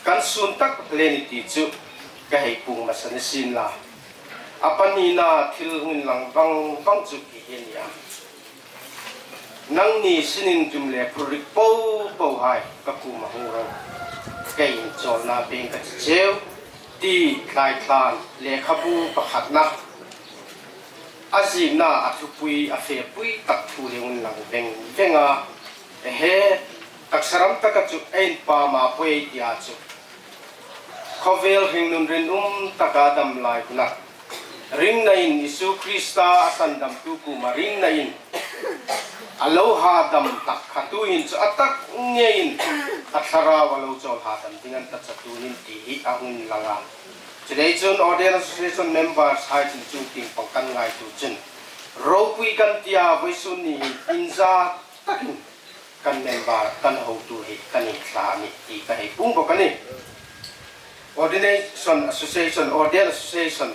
kan sun tak le ni ti chu ka hei pung masa ni sin la. A pahnina thil hung lang vang vang chu hi hi a nih a. Nangni sinin tum le phurrik po po hai ka kuoma hung ro. Kei inchawlna peng ka chi cheu, ti thlai thlan lekhabu pakhatna. A ziekna a thupui, a fepui tak thu hi hung lang veng veng a. Ehe, taksa ram taka chu ei inpam a poi tia chu. Khawvel hringnun rinum taka dam lai huna ringnain, Isu Krista a sandamtu kuoma ringnain, a lo hadam tak kha tuhin chu a tak ngeiin a thlarau a lo chawl hadam ding a ni ta chauh tuhin ti hi a hung lang a. Chuleiin chun Ordained Association members hai chun chu tieng pang kan ngaituo chun ropui kan tia, vawisun ni hin inza takin kan member, kan hotu hi kan inthla a nih ti ka hei pung bawk a nih. Ordination Association, Ordained Association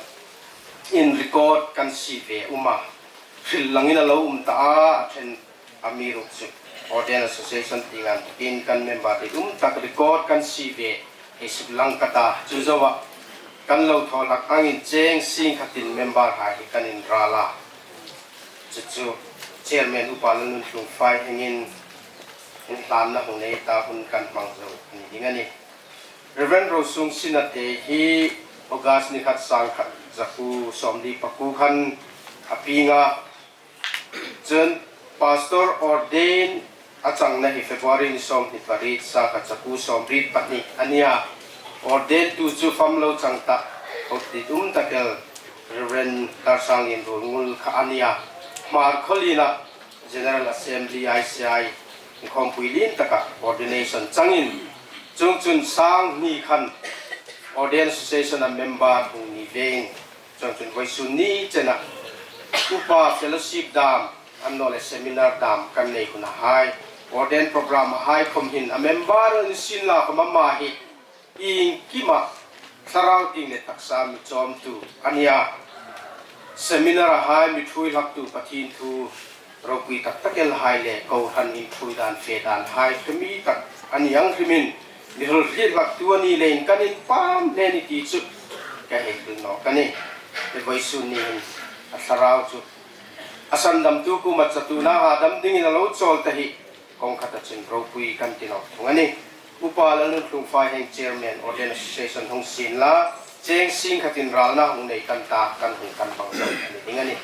in record kan sie ve um a, hril langin a lo um ta a, a ṭhen a mi ruok chu Ordained Association tieng ang takin kan member hi um tak record kan sie ve. Hei suk lang ka ta, chu zoa kan lo thaw hlak angin cheng sing khatin member hai hi kan inral a. Chu chu Chairman Upa Lalnunthlung Faihengin inhlanna hung nei ta, hun kan hmang zo a ni ding a nih. Reverend Rosung Sinate hi August ni khat, sangkhat zakuo sawmli pakuo khan a pieng a. Chun Pastor ordain a changna hi February ni sawmhni pariet, sangkhat zakuo sawmriet pahni a nih a. Ordaintu chu fam lo chang ta, hotu um tak el Reverend Tarsang Inrul Ngul kha a nih a. Hmar Khawlien a General Assembly I C I inkhawmpui lien taka ordination changin, chuongchun sanghni khan Ordained Association a member hung ni vein, chuongchun vawisun ni chena Upa Fellowship dam, annawleh seminar dam kan nei huna hai, ordain program hai khom hin a member ni sin la khom ama hi iengkima thlarau tieng le taksa mi chawmtu a nih a. Seminar a hai mi ṭhuoi hlaktu Pathien thu ropui tak tak el hai le kohran inṭhuoi dan, fe dan hai hre mi tak a ni ang hrimin, mi hril hlaktu a ni leiin kan inpam hle a nih ti chu ka hei hril nawk a nih. Vawisun ni hin a thlarau chu a sandamtu kuoma chatuona hadam dingin a lo chawl ta hi, kawng khata chun ropui kan ti nawk thung a nih. Upa Lalnunthlung Faiheng Chairman Ordained Association hung sien la, cheng sing khatin ralna hung nei kan ta, kan hung kan hmang zo a ni ding a nih.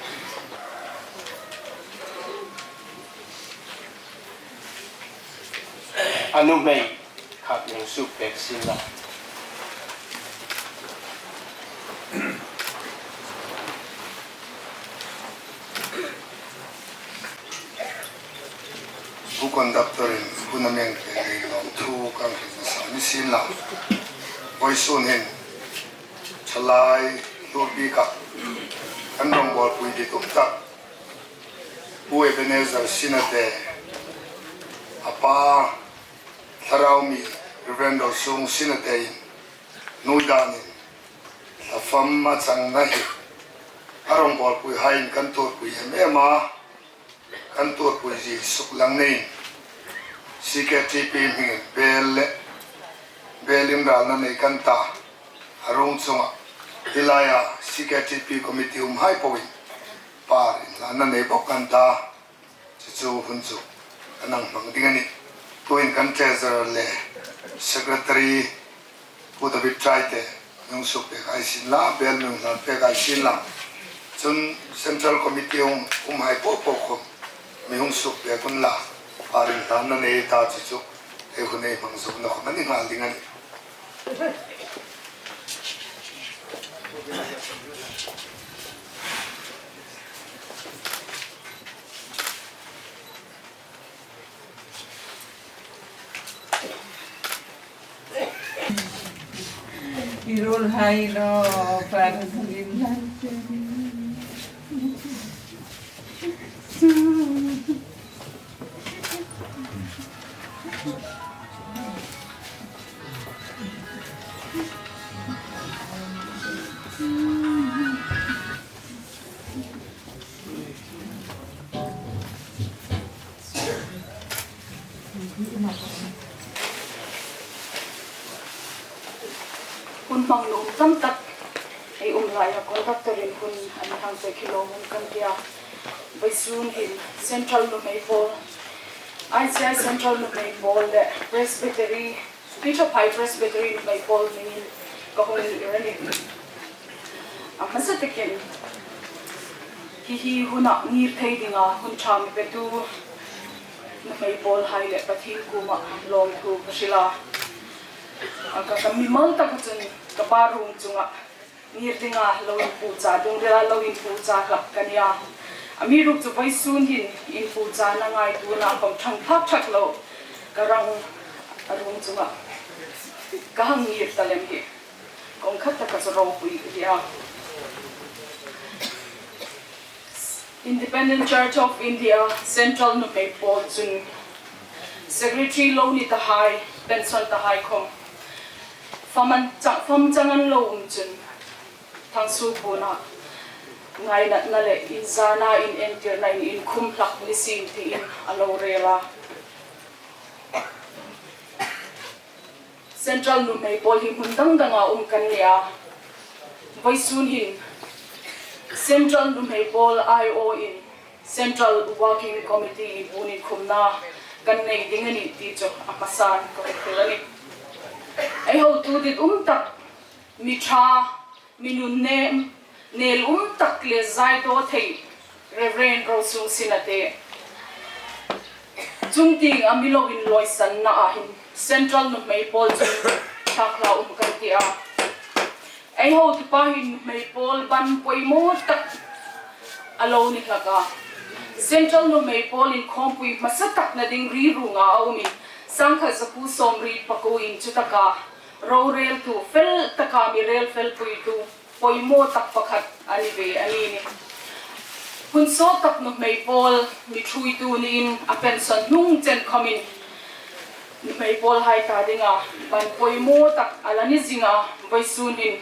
A nuhmei khat mi hung suk pek sien la. Bu conductor-in hun a mi hang pek lei lawm thu kan hril masa ni sien la. Vawisun hin Thalai Hlur bika kan rawngbawlpui ditum tak Pu Ebenezer Sinate, a pa Thlarau mi Reverend Rosung Sinate-in hnuoi danin thla fam a changna hi a rawngbawlpui haiin kan tuorpui em em a, kan tuorpui zie suklang neiin C K T P hmingin bel le bel inralna nei kan ta, a ruong chunga hi laia C K T P committee um hai poin par inhlanna nei bawk kan ta. Chu chu hun chu kan hang hmang ding a nih. Tuhin kan treasurer le secretary Pu David Traite mi hung suk pek hai sien la, bel mi hung hlan pek hai sien la. Chun central committee hung um hai po po khom mi hung suk pek unla, par inhlanna nei ta chu chu ei hun ei hmang zo na khom a ni nghal ding a nih. I ruolhai lo, par rin lai. Hun hmang nuom tam tak ei um laia conductor-in hun an hang pek hi lawmum kan ti a. Vawisun hin Central Nuhmei Pawl, I C I Central Nuhmei Pawl le Presbytery, Tuiṭhaphai Presbytery Nuhmei Pawl hmingin ka hung ngir a nih. A hmasa takin hi hi huna ngir thei dinga hun ṭha mi petu nuhmei pawlhai le Pathien kuoma lawmthu ka hril a. A ka, ka mimal taka chun ka pa ruong chunga ngir dinga lo inpucha, lungrila lo inpucha hlak ka nih a. Amiruokchu vawisun hin inpuchana ngaituona khom ṭhang phak ṭhak lo ka rang a ruong chunga ka hang ngir ta lem hi. Kawng khat taka chu ropui ka ti a. Independent Church of India Central Nuhmei Pawl chun secretary lo ni tahai, pension tahai khom fam an chang, fam chang an lo um chun Thangsuo puona ngainatna le inzana inentirna in inkhum hlak ni sien tiin a lo rel a. Central Nuhmei Pawl hi hmun dang danga um kan nih a. Vawisun hin Central Nuhmei Pawl aiawin Central Working Committee puon inkhumna kan nei ding a nih ti chu a hmasan ka hung hril a nih. Ei hotu ditum tak, mi ṭha, mi nunnem, nel um tak le zaidaw thei Reverend Rosung Sinate chungtienga mi lo inlawisanna a hin Central Nuhmei Pawl chun thlak hla um kan ti a. Ei hotupa hin nuhmei pawl ban poimaw tak a lo ni hlak a. Central Nuhmei Pawl inkhawmpui hmasa takna ding ri ruonga a umin, sangkhat zakuo sawmriet pakuo in chutaka roreltu fel taka mi rel felpuitu poimaw tak pakhat a ni ve a ni nih. Hun sawt tak nuhmei pawl mi ṭhuoitu niin a pension hnung chen khomin nuhmei pawlhai ta dinga ban poimaw tak a la ni zing a, vawisun hin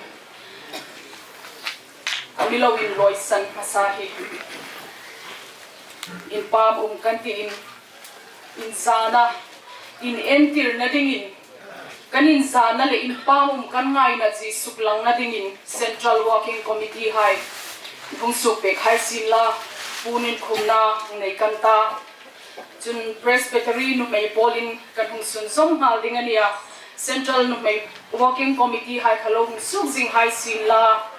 a mi lo inlawisan hmasa hi inpam um kan tiin, inzana inentirna dingin kan inzana le inpam um kan ngaina chi suklangna dingin Central Working Committee hai hung suk pek hai sien la, puon inkhumna nei kan ta. Chun Presbytery nuhmei pawlin kan hung sunzawm nghal ding a nih a. Central Nuhmei Working Committee hai kha lo hung suk zing hai sien la.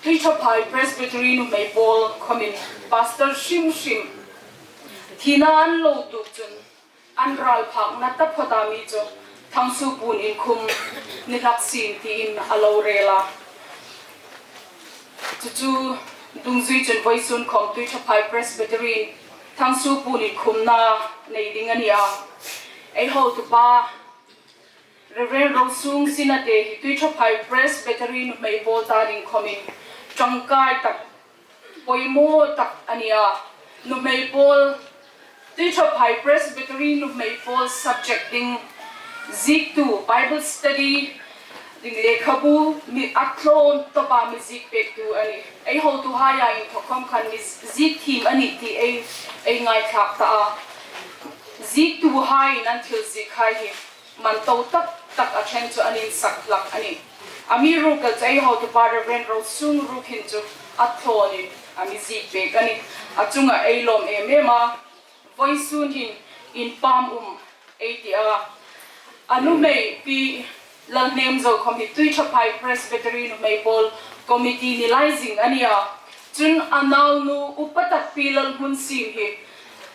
Tuiṭhaphai Presbytery nuhmei pawl khomin pastor hrim hrim thina an lo tuok chun an ral phakna taphawta mi chu Thangsuo puon inkhum ni hlak sien tiin a lo rel a. Chu chu dungzui chun vawisun khom Tuiṭhaphai Presbytery-in Thangsuo puon inkhumna nei ding a nih a. Ei hotupa Reverend Rosung Sinate hi Tuiṭhaphai Presbytery nuhmei pawl ta ding khomin ṭangkai tak, poimaw tak a ni a. Nuhmei pawl, Tuiṭhaphai Presbytery nuhmei pawl subject ding ziektu, Bible study ding lekhabu mi a thlawn tawpa mi ziek pektu a nih. Ei hotuhaia inthawk khom khan mi ziek thiem a nih ti ei, ei ngaithlak ta a. Ziektuhaiin an thil ziek hai hi man to tak tak a ṭhen chu an insak hlak a nih. Amiruokchu ei hotupa Reverend Rosung ruok hin chu a thlawnin a mi ziek pek a nih. A chunga ei lawm em em a. Vawisun hin inpam um ei ti a. A nuhmei Pi Lalhnemzo khom hi Tuiṭhaphai Presbytery nuhmei pawl committee ni lai zing a nih a. Chun a naunu upa tak Pi Lalhmunsiem hi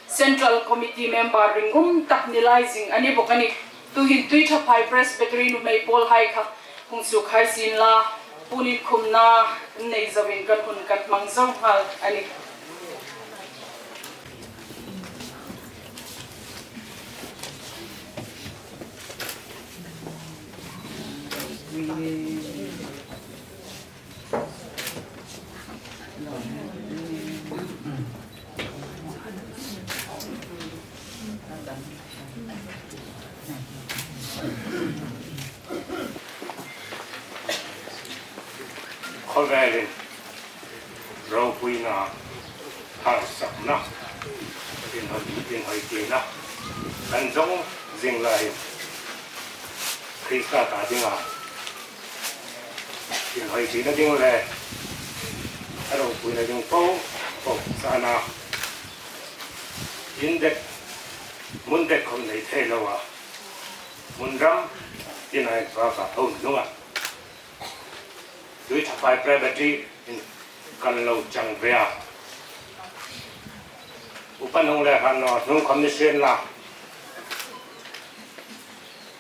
Central Committee member ringum tak ni lai zing a ni bawk a nih. Tuhin Tuiṭhaphai Presbytery nuhmei pawlhai kha hung suk hai sien la, puon inkhumna nei zoin kan hun kan hmang zo nghal a nih. Khawvelin ropuina, harsatna, inhawi, inhawi tina kan zong zing lai Krista ta dinga inhawi tina ding le a ropuina ding po po sana indet mun det khom nei thei lo a, mun ram tina in fa fa thon nunga Tuithaphai Presbytery in kan lo chang ve a. Upa nung le han no nung commission la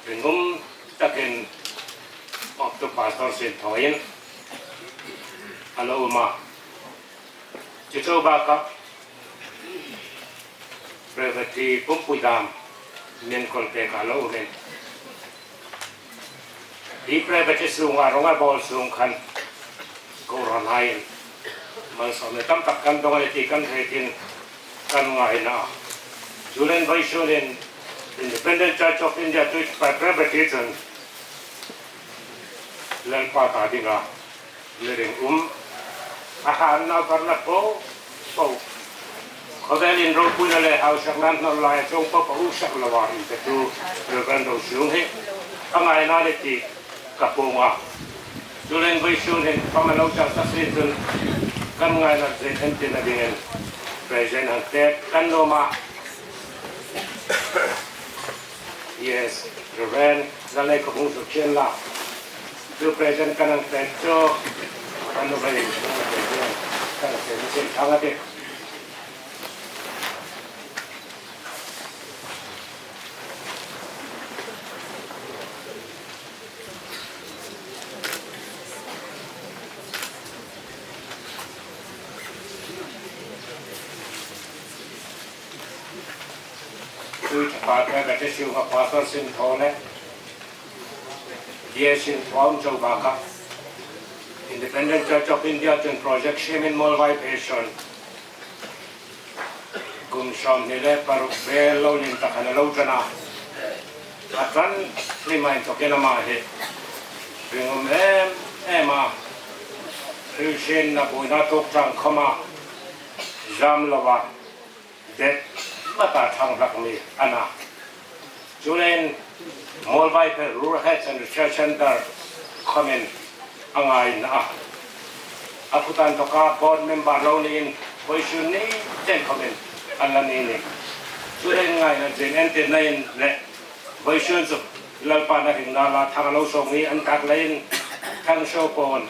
ringum takin op to pastor sin thoin a lo um a. Chu chu ba ka Presbytery pumpui dam min kol pek a lo um in. Hi Presbytery sunga ronga bol sung khan ko ran hain malsawmna tam tak kan dong a ni ti kan hre tin kan ngaina. Julen vawisun in Independent Church of India Tuithaphai Presbytery chun Lalpa ta dinga mi ringum a hang nau varna po po khawvelin ropuina le hausakna hnawl lai chawng po po sak lo a inpetu Reverend Rosiung hi a ngaina ni ti ka puong a. Julen vawisun hin pama lo chang ta si chun kan ngaina zin entirna dingin present hang pek kan nuom a. Yes, Reverend, Lalei ka hung suk chen la. Chu present kan hang pek chu kan lo bai kan lo pek chu kan lo pek chu thang a ti. Tuithaphai Presbytery sunga pastor sin thaw le D A sin thaw um chau baka Independent Church of India chun project siemin Muolvaiphei Mission kum sawmhni le paruk vel lo lien tak a lo ṭan a. A ṭan hlim a inthawkin ama hi ringum em em a. Hrilsienna buoina tuok chang khawma zam lo a, det mata ṭhang hlak mi a na. Chuleiin Muolvaiphei Rural Health and Research Centre khawmin a ngaina a. A phutan tawka board member lo niin vawisun ni chen khawmin a la ni ni. Chuleiin ngaina zin entirna in le vawisun chu Lalpan a hringna la thang lo sawng ni an tak leiin thang show pawn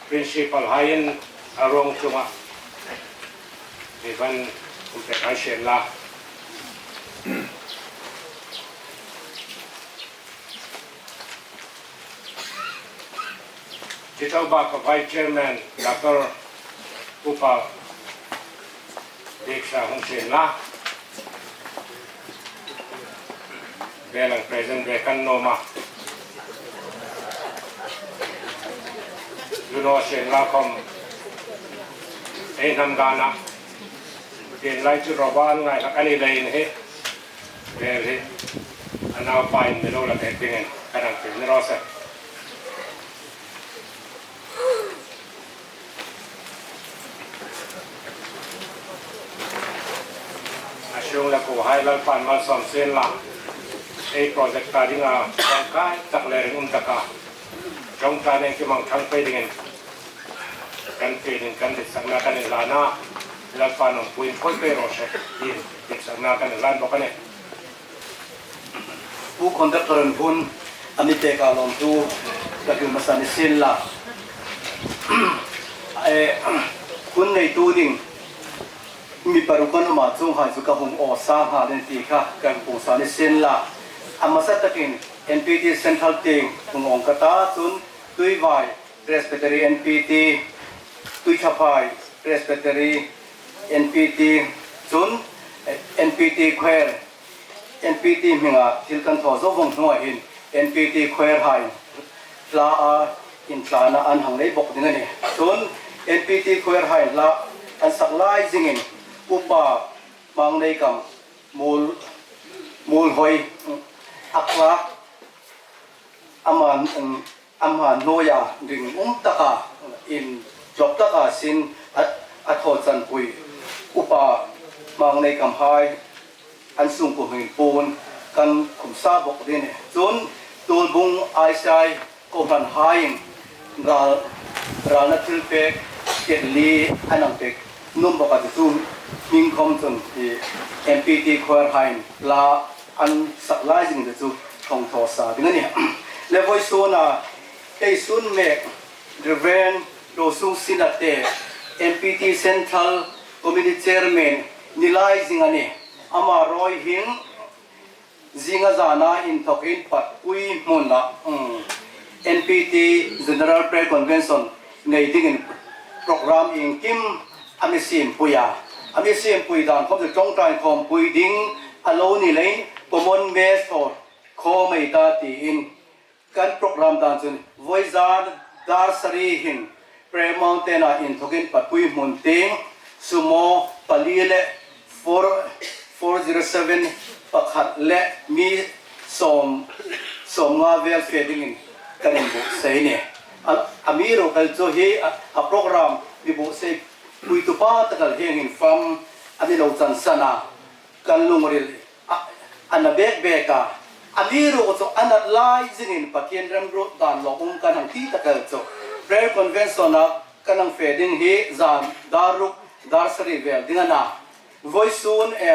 Principal haiin a ruong chunga mi van um pek hai sien la. Chu chau baka Vice Chairman Doctor Upa Diksa hung sien la. Velang present ve kan nuom a. Luno sien la khom ei hnam dana. Tienlai chu roba an ngai hlak a ni leiin hi. Vel hi a naupain mi lo la pek dingin kan hang hril ni raw se. A sung le kuo hai Lalpan malsawm sien la. Ei project ta dinga ṭawngkai tak le ringum taka ṭawngṭaina iengkim hang ṭhang pei dingin kan ti ding, kan ditsakna kan inhlan a. Lalpan hung puiin phawi pei raw se tiin ditsakna kan inhlan bawk a nih. Pu conductor-in hun a mi pek a, lawmthu ka hril hmasa ni sien la. Eh, hun neitu ding mi paruk an um a, chuonghai chu ka hung awsa nghal a nih ti kha ka hung puong sa ni sien la. A hmasa takin N P T Central tieng hung awng ka ta, chun Tuivai Presbytery N P T, Tuithaphai Presbytery N P T, chun, eh, N P T Choir, N P T hminga thil kan thaw zo vawng hnuah hin N P T Choir hai hla a intlana an hang nei bawk ding a nih. Chun N P T Choir hai hla an sak lai zingin Upa Hmangneikam Muol, Muolhoi a tlak, ama, um, ama hnuoia ringum taka, inchawp taka sin a, a thaw chanpui Upa Mangneikamhai an sungkuo hming puon kan khum sa bawk ding a nih. Chun Tuolbung I C I kohranhaiin ral, ralna thilpek ket li an hang pek nuom bawk a, chu chu hming khom chun i M P T choirhaiin la an sak lai zing chu chu thawng thaw sa ding a nih. Le vawisuna kei sun mek Reverend Rosung Sinate, M P T Central Committee Chairman ni lai zing a nih. Ama rawi hin zinga zana inthawkin patpui hmuna, um, N P T General Prayer Convention nei dingin program iengkim a mi siempui a. A mi siempui dan khom chu ṭawngṭai khawmpui ding a lo ni leiin common mess thaw khawm ei ta tiin kan program dan chun vawizan dar sari hin Prayer Mountain-a inthawkin patpui hmun tieng sumo pali le four, four zero seven pakhat le mi sawm, sawmnga vel fe dingin kan inbuotsai a nih. A, amiruokchu hi a, a program mi buotsai puitu pa tak el hieng hin fam a mi lo chansan a, kan lungril a, a na bek bek a. Amiruokchu a nat lai zingin Pathien remruot dan lawmum kan hang ti tak el chu Prayer Convention-a kan hang fe ding hi zan dar ruk dar sari vel ding a na. Vawisun, eh,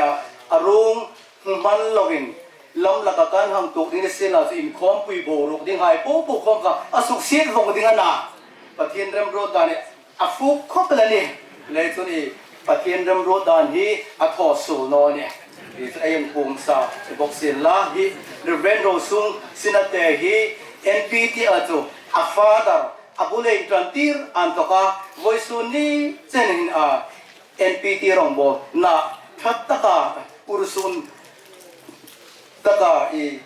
a rung hmu hman loin lam laka kan hang tuok ding ni sien la chu inkhawmpui boruok dinghai po po khawm kha a suksiet vawng ding a na. Pathien remruot dan hi a fuk khawp el a nih. Le chun i Pathien remruot dan hi a thaw suol naw a nih. Hi chu ei hang puong sa bawk sien la, hi Reverend Rosung Sinate hi N P T-a chu a father, a bul ei ṭan tir an thawk a, vawisun ni chen hin a N P T rawngbawlna ṭha taka, ursun taka i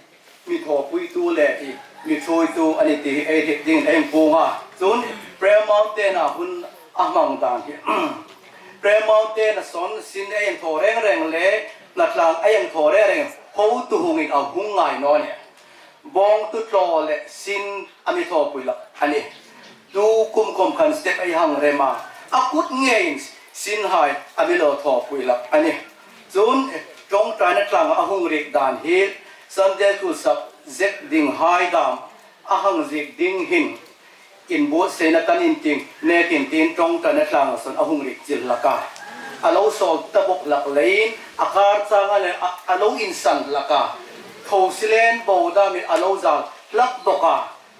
mi thawpuitu le i mi thuoitu a nih ti hi ei hriet dingin ei hang puong a. Chun Prayer Mountain-a hun a hmang dan hi Prayer Mountain-a sawn sin ei hang thaw reng reng le hnatlang ei hang thaw reng reng hotu hungin a hung ngai naw a nih. Bawngtu tlaw le sin a mi thawpui hlak a nih. Tu kum khom khan step ei hang rem a, a kut ngeiin sinhai a mi lo thawpui hlak a nih. Chun ṭawngṭaina tlanga a hung riek dan hi Sunday School subject dinghai dam a hang ziek ding hin inbuotsaina kan intieng nekin tiin ṭawngṭaina tlanga sawn a hung riek chil hlak a. A lo sawl ta bawk hlak leiin a kar chang a le a, a lo insan hlak a. Tho silen bo damin a lo zal hlak bawk a.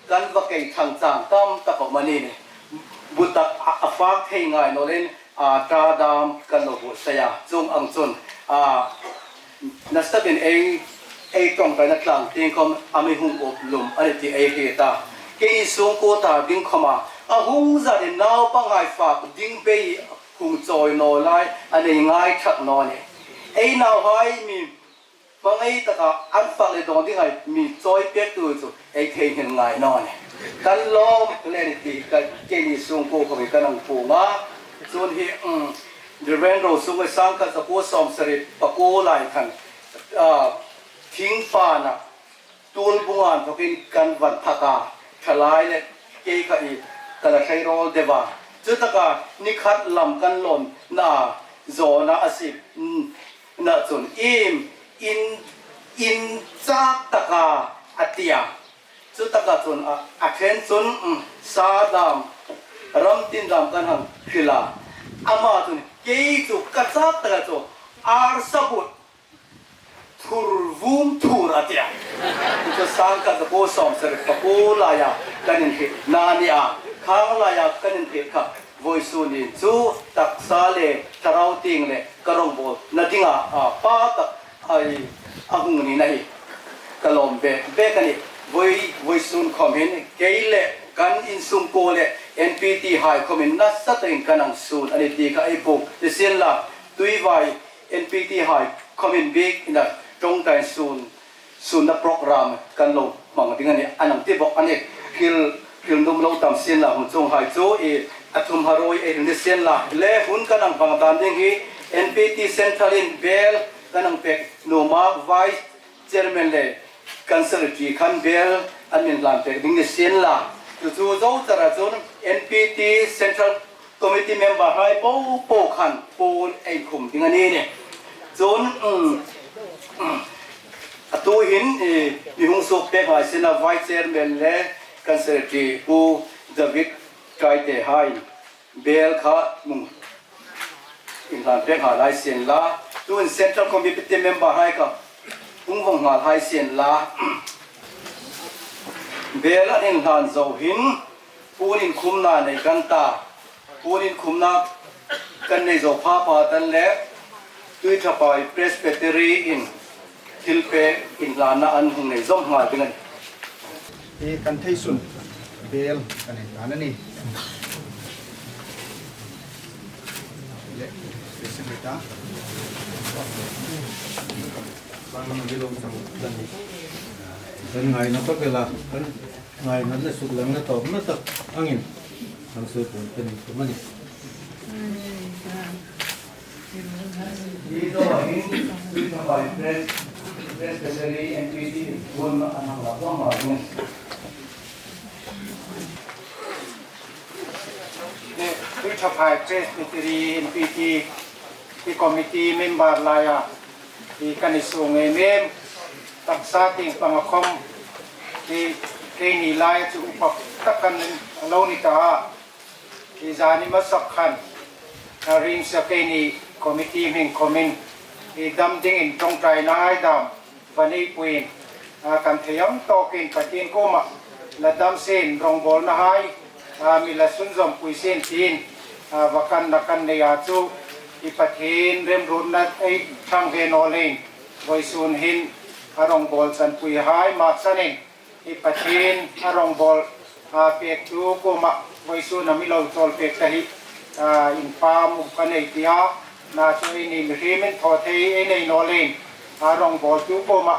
Kan va kei thang chang tam tak a um a ni nih. Bu tak a, a fak thei ngai naw leiin a, ṭa dam kan lo buotsai a. Chuong ang chun, a, nasain ei, ei ṭawngṭaina tlang tieng khom a mi hung up lum a nih ti ei hriet a. Kei sungkuo ta ding khoma a hung zatin naupanghai fak ding bei hung chawi naw lai a nei ngai ṭhak naw a nih. Ei nauhai mi hmangai taka an fak le dawn dinghai mi chawi pektu chu ei theinghil ngai naw a nih. Kan lawm le ni ti ka, keini sungkuo khomin kan hang puong a. Chun hi, um, Reverend Rosung-a sangkhat zakuo sawmsari pakuo lai khan, ah, thing pana Tuolbung-a inthawkin kan van thak a, ṭhalai le kei kha i ka la thlei rawl deu a. Chutaka ni khat lam kan lawnna zawna a si, mm, na chun im in, in chak taka a ti a. Chutaka chun a, a ṭhen chun, mm, sa dam, ram tin dam kan hang hril a. Ama chun kei chu ka chak taka chu arsa but thur vum thur a ti a. Chu sangkhat zakuo sawmsari pakuo laia kan inhrietna a ni a. Khang laia kan inhriet kha vawisun ni chu taksa le thlarau tieng le ka rawngbawlna dinga, a, pa tak a, a hung ni na hi ka lawm bek bek a nih. Vawi, vawisun khom hin kei le kan insungkuo le N P T hai khomin nasa takin kan hang sun a nih ti kha ei puong. Nisienla, Tuivai N P T hai khomin biekin a ṭawngṭai sun, sunna program kan lo hmang ding a nih, a nang ti bawk a nih. Hril, hril nuom lo tam sienla, hun chuonghai chu i a thum haroi ei hril ni sienla. Le hun kan hang hmang dan ding hi N P T Central-in bel kan hang pek nuom a, Vice Chairman le Council ti khan bel an min hlan pek ding ni sienla. Chu chu zo chara chun N P T Central Committee member hai po po khan puon ei khum ding a ni nih. Chun, um, a tu hin, eh, mi hung suok pek hai sien a, Vice Chairman le kan Secretary Pu David Kaite hai bel kha hung inhlan pek hai sien la. Tuhin Central Committee member hai kha hung vong nghal hai sien la. Bel an inhlan zo hin, puon inkhumna nei kan ta. Puon inkhumna kan nei zo pha pha tan le, Tuithaphai Presbytery-in thil pek inhlanna an hung nei zawm nghal ding a nih. E, kan theisun bel kan inhlan a nih. Le, President ta. Kan ngaina tak el a, kan ngaina le suklangna tawpna tak angin, kan suok puon kan inkhum a nih. Hi dawr hin, Tuithaphai Pres-, Presbytery M P T puon an hang la vong ma ding. Tuithaphai Presbytery M P T, hi committee member laia, hi kan ni sung em em, taksa tieng panga khom, hi keini laia chu upa tak kan lo ni ta a. Hi zani hmasa khan, a ring sa keini committee hming khomin, hi dam dingin ṭawngṭaina hai dam va nei puin, a, kan thei ang tawkin Pathien kuoma la dam sien, rongbawlna hai, a, mi la sunzawm pui sien tiin, a, va kanna kan nei a chu, hi Pathien remruotna ei ṭhang ve naw leiin, vawisun hin a rongbawl chanpui hai maksanin, hi Pathien a rongbawl, a, pektu kuoma vawisun a mi lo chawl pek ta hi, a, inpam um ka nei tia, na chu eini mihriemin thaw thei ei nei naw leiin, a, rongbawltu kuoma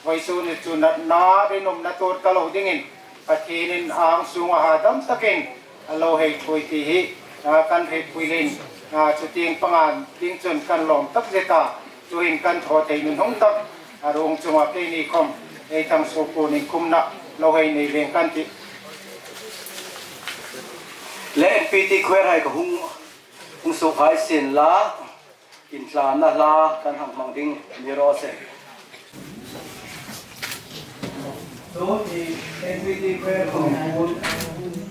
vawisun chu natna rinumna tuor ta lo dingin Pathienin a ang sunga hadam takin a lo hei thuoi ti hi, a, kan hrietpui leiin, a, chutieng panga ding chun kan lawm takzet a, tuhin kan thaw thei nuhnung tak a ruong chunga keini khom ei thangsuok puon inkhumna lo hei nei veng kan tih. Le M P T choir hai ka hung, hung suok hai sien la, inhlanna hla kan hang hmang ding ni raw se. Chu hi M P T choir khom inkhum,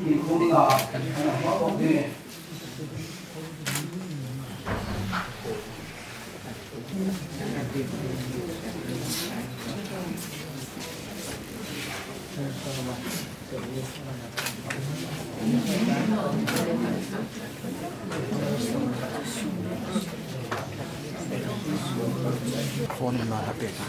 inkhumna kan hang hmang bawk ding. Phone number a pek a.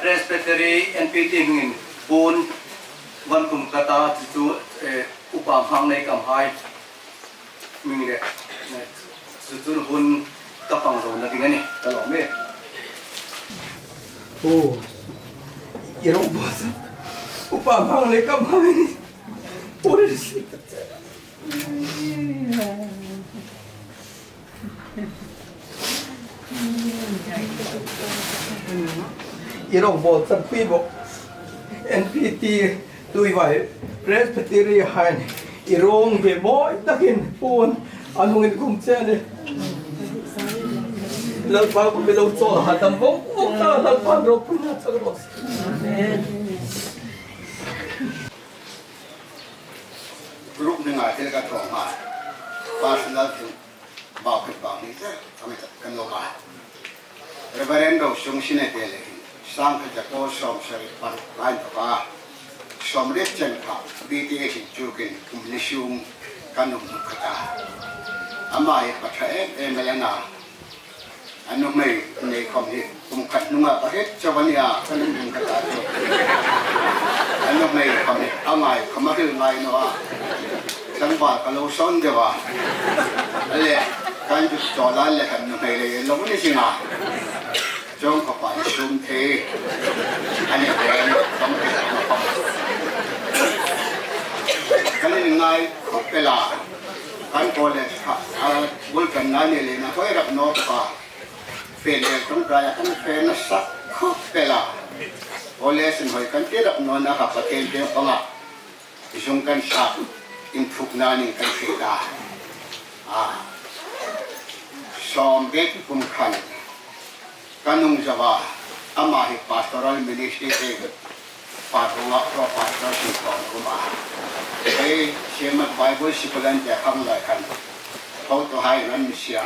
Presbytery N P T hmingin puon van kum ka ta chu chu, eh, upa hmang nei kam hai hming le, eh, chu chu hun ka pang zo na ding a ni. Ka lawm e. Oh, i rawng bo sa. Upa hmang nei kam hai. Oi. I rawng bo sa pui bo. N P T Tuivai Presbytery hai i rawng ve mawi takin puon an hung inkhum che a nih. Lalpa kuomah lo chawl hadam vawng vawng ta, Lalpan ropuina chang raw se. Amen. Group ni ngai thil ka thaw ma. Personal thil bau khat bau ni se, ka mi tak kan lo ma. Reverend Rosung Sinate le hin, sang khat za ko sawm sari paruk ngai lo ka. Sawmriet chen kha, B T S inchukin kum li sung kan um ka ta. Ama hi ka ṭha em em el a na. A nuhmei nei khawm hi kum khat hnunga ka hriet chau a nia, ka nuhmei ka ta chu. A nuhmei khawm hi a ngai khawm a hril ngai naw a. Tlangval ka lo sawn deu a. A le, kan chu chawl a le kan nuhmei lei lo ni zing a. Chuong khawpa i sum thei. A ni ven, kan ti khawm. Kan inngai khawp el a. Kan college kha, a, bul kan na ni le na hoi rak naw ka. Fe le ṭawngṭaia kan fe nasa khawp el a. Aw le, sin hoi kan ti rak naw na kha Pathien te panga i zung kan sak, inthukna ni kan fe ta. A, sawm bek kum khan kan hung zo a, ama hi pastoral ministry te, Parunga pro pastor si ko kuma. Ei, Siamat Bible School an te khang lai khan. Hotuhai an mi sia.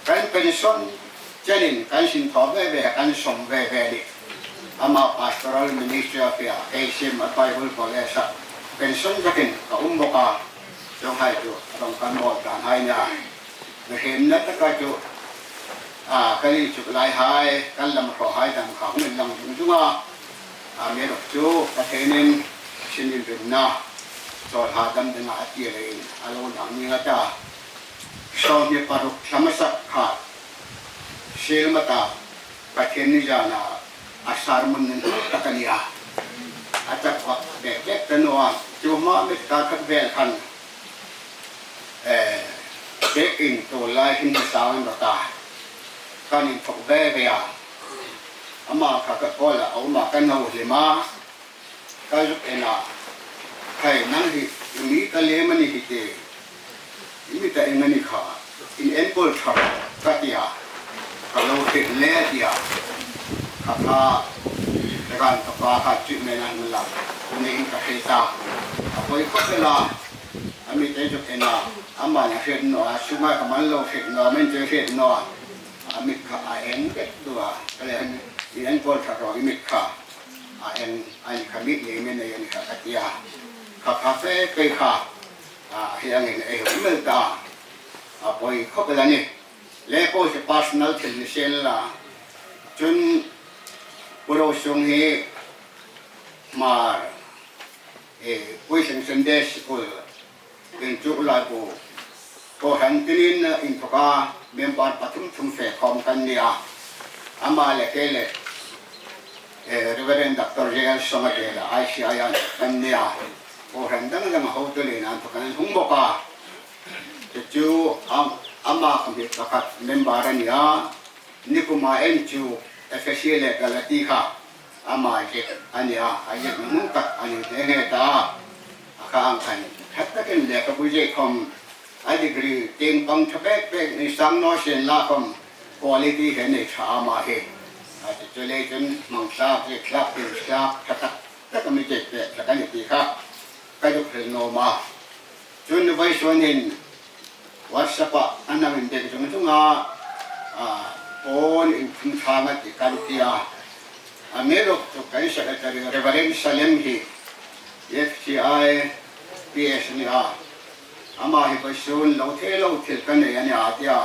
Kan pension chenin kan sin thaw ve ve, kan sawm ve ve ni. Ama Pastoral Ministry of Asia, A C M Bible College-a pension takin ka um bawk a. Chuonghai chu a rawng kan mawl dan hai nia. Mi hriemna taka chu, a, kan inchuk lai hai, kan lam hraw hai dam kha hung inlang dung dung a. A, mi ruok chu Pathienin sin inrimna, chawl hadam dinga a ti leiin a lo lang ning a ta. Sawmhni paruk thla hmasa kha Sielmata Pathienni zana a sermon nun tak a nia. A chak bek bek ta naw a, chu hma met kar khat vel khan, eh, bek in tu lai hin hmasa an rawt a. Kan inthok ve ve a. Ama kha ka call a, a um a, kan hung hlim a. Ka zuk en a, khai nang hi, i mi ka lem a ni hi te, i mi ta eng a ni kha, in enkawl ṭha ka ti a, ka lo hriet le a ti a, kha kha, ka kan ka pa kha treatment an la, ni in ka hriet a, a poi khawp el a, a mi te zuk en a, ama na hriet naw a, sunga ka man lo hriet naw, men te hriet naw a, a mit kha a en vet duh a, ka le, in enkawl ṭha rawh i mit kha. A en, a ni kha mi le men a ni kha ka ti a. Kha kha fe fe kha. A, hi ang en ei hung mel ta. A poi khawp el a ni. Le po si personal thil ni sien la. Chun Pu Rosung hi Hmar, eh, Puising Sunday School inchuk lai po. Kohran tinin inthoka member pathum thum fe khawm kan ni a. Ama le kei le, eh, Reverend Doctor J L Sawngate le I C I a kan ni a. Kohran dang dang hotu le inthoka kan hung bawk a. Chu chu am-, ama khawm hi pakhat member a ni a. Nikuma en chu Efesi le Galati kha ama ziek a ni a, a ziek nung tak a ni hle hle ta. A kha ang khan ṭha takin lekhabu ziek khawm, a degree tieng pang ṭha bek bek ni sang naw sien la khawm, quality hi nei ṭha ama hi. A chu chu le chun hmang tlak, ziek tlak, tiem tlak, ṭha tak tak a mi ziek pek tlak a ni ti kha ka zuk hril nuom a. Chun vawisun hin WhatsApp-a an hang indek zung zung a, a, phone in thum thang a ti kan ti a. A mi ruok chu kan secretary Reverend Salem hi F C I P S ni a. Ama hi vawisun lo thei lo thil ka nei a ni a ti a.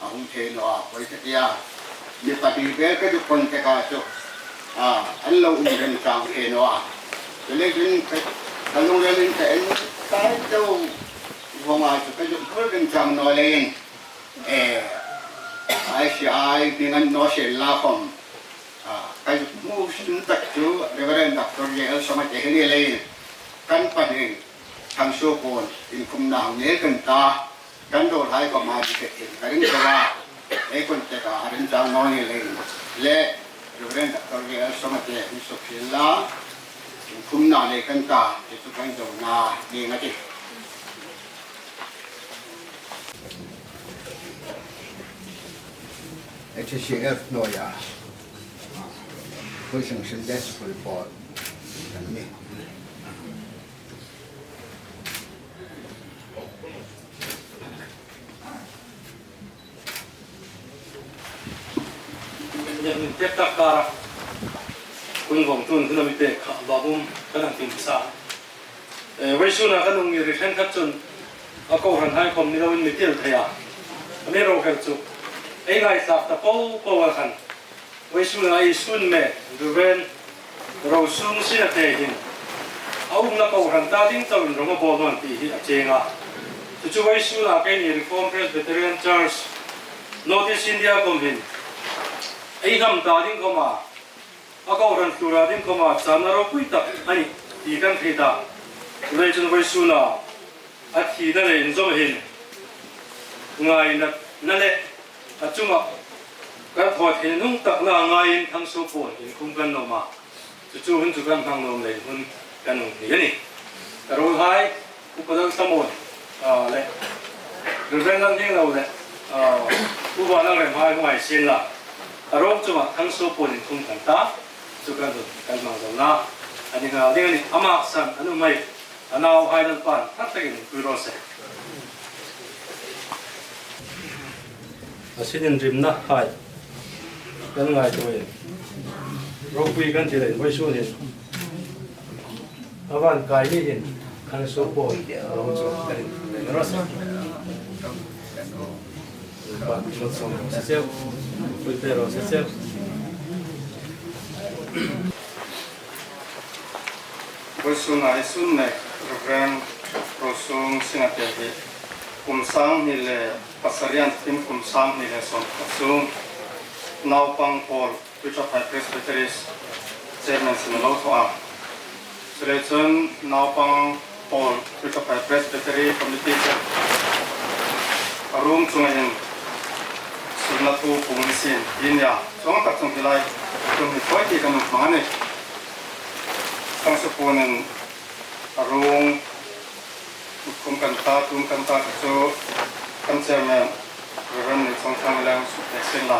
A hung thei naw a, poi ka ti a. Mi pahni vel ka zuk contact a chu. A, an lo um remchang thei naw a. Chuleiin ka, ka lungril in ka en tai deu vawng a chu ka zuk hmul remchang naw leiin, eh, I C I hming an naw sien la khom, a, ka zuk hmu sun tak chu Reverend Doctor J L Sawmate hi ni leiin kan pahni Thangsuo puon inkhumna hang nei kan ta. Kan ruolhai khom a dikhet in ka ring zo a, ei contact a, a remchang naw ni leiin le Reverend Doctor J L Sawmate hung suk fiel la, inkhumna nei kan ta, chu chu kan zona ning a tih. H C F hnuoia, Pu Singh Sinde School pawl kan ni. Nia min pek tak kara kun vawng tun hun a mi pek kha lawmum kan hang tiem sa. Eh, vawisuna kan hung ngir ṭhen khat chun a kohranhai khom ni loin mi tel thei a. A mi ro hril chu ei ngaithlak ta po po a khan. Vawisuna ei sun me, Reverend Rosung Sinate hin a umna kohran ta ding chauin rong a bawl naw ti hi a cheng a. Chu chu vawisuna keini Reformed Presbyterian Church North East India khom hin ei hnam ta ding khoma, a kohran hlura ding khoma channa ropui tak a nih ti kan hriet a. Chuleiin chun vawisuna a thina le inzawm hin ngaina na le a chunga kan thaw thei nung takna ngaiin Thangsuo puon inkhum kan nuom a. Chu chu hun chu kan hmang nuom leiin hun kan hung hni a nih. Ka ruolhai, Upa Lalthlamuon, a, le Reverend Lalhnienglo le, a, Upa Lalremhai hung hai sien la. A ruong chunga Thangsuo puon inkhum kan ta. Chu kan hun kan hmang zona a ni nghal ding a nih. A maksan an um hai a nauhai Lalpan thar takin inpui raw se. A sin inrimna hai kan ngaituoin ropui kan ti leiin vawisun hin a van kai ni hin Thangsuo puon a lo chu kan inpui raw se. Lalpan malsawm raw se cheu, puite raw se cheu. Vawisuna ei sun me Reverend Rosung Sinate hi kum sang hni le pasari a inthawkin kum sang hni le sawm pakhat chu naupang pawl Church of High Presbyteries Chairman sin a lo thaw a. Chuleiin chun naupang pawl Church of High Presbytery Committee chu a ruong chunga hin sunna thu pung ni sien ti nia. Chuong tak chun hi lai tum hi thawi ti kan hmang a nih. Thangsuo puon in a ruong inkhum kan ta, tum kan ta chu kan Chairman Reverend Neilchawngthang Leng suk pek sien la.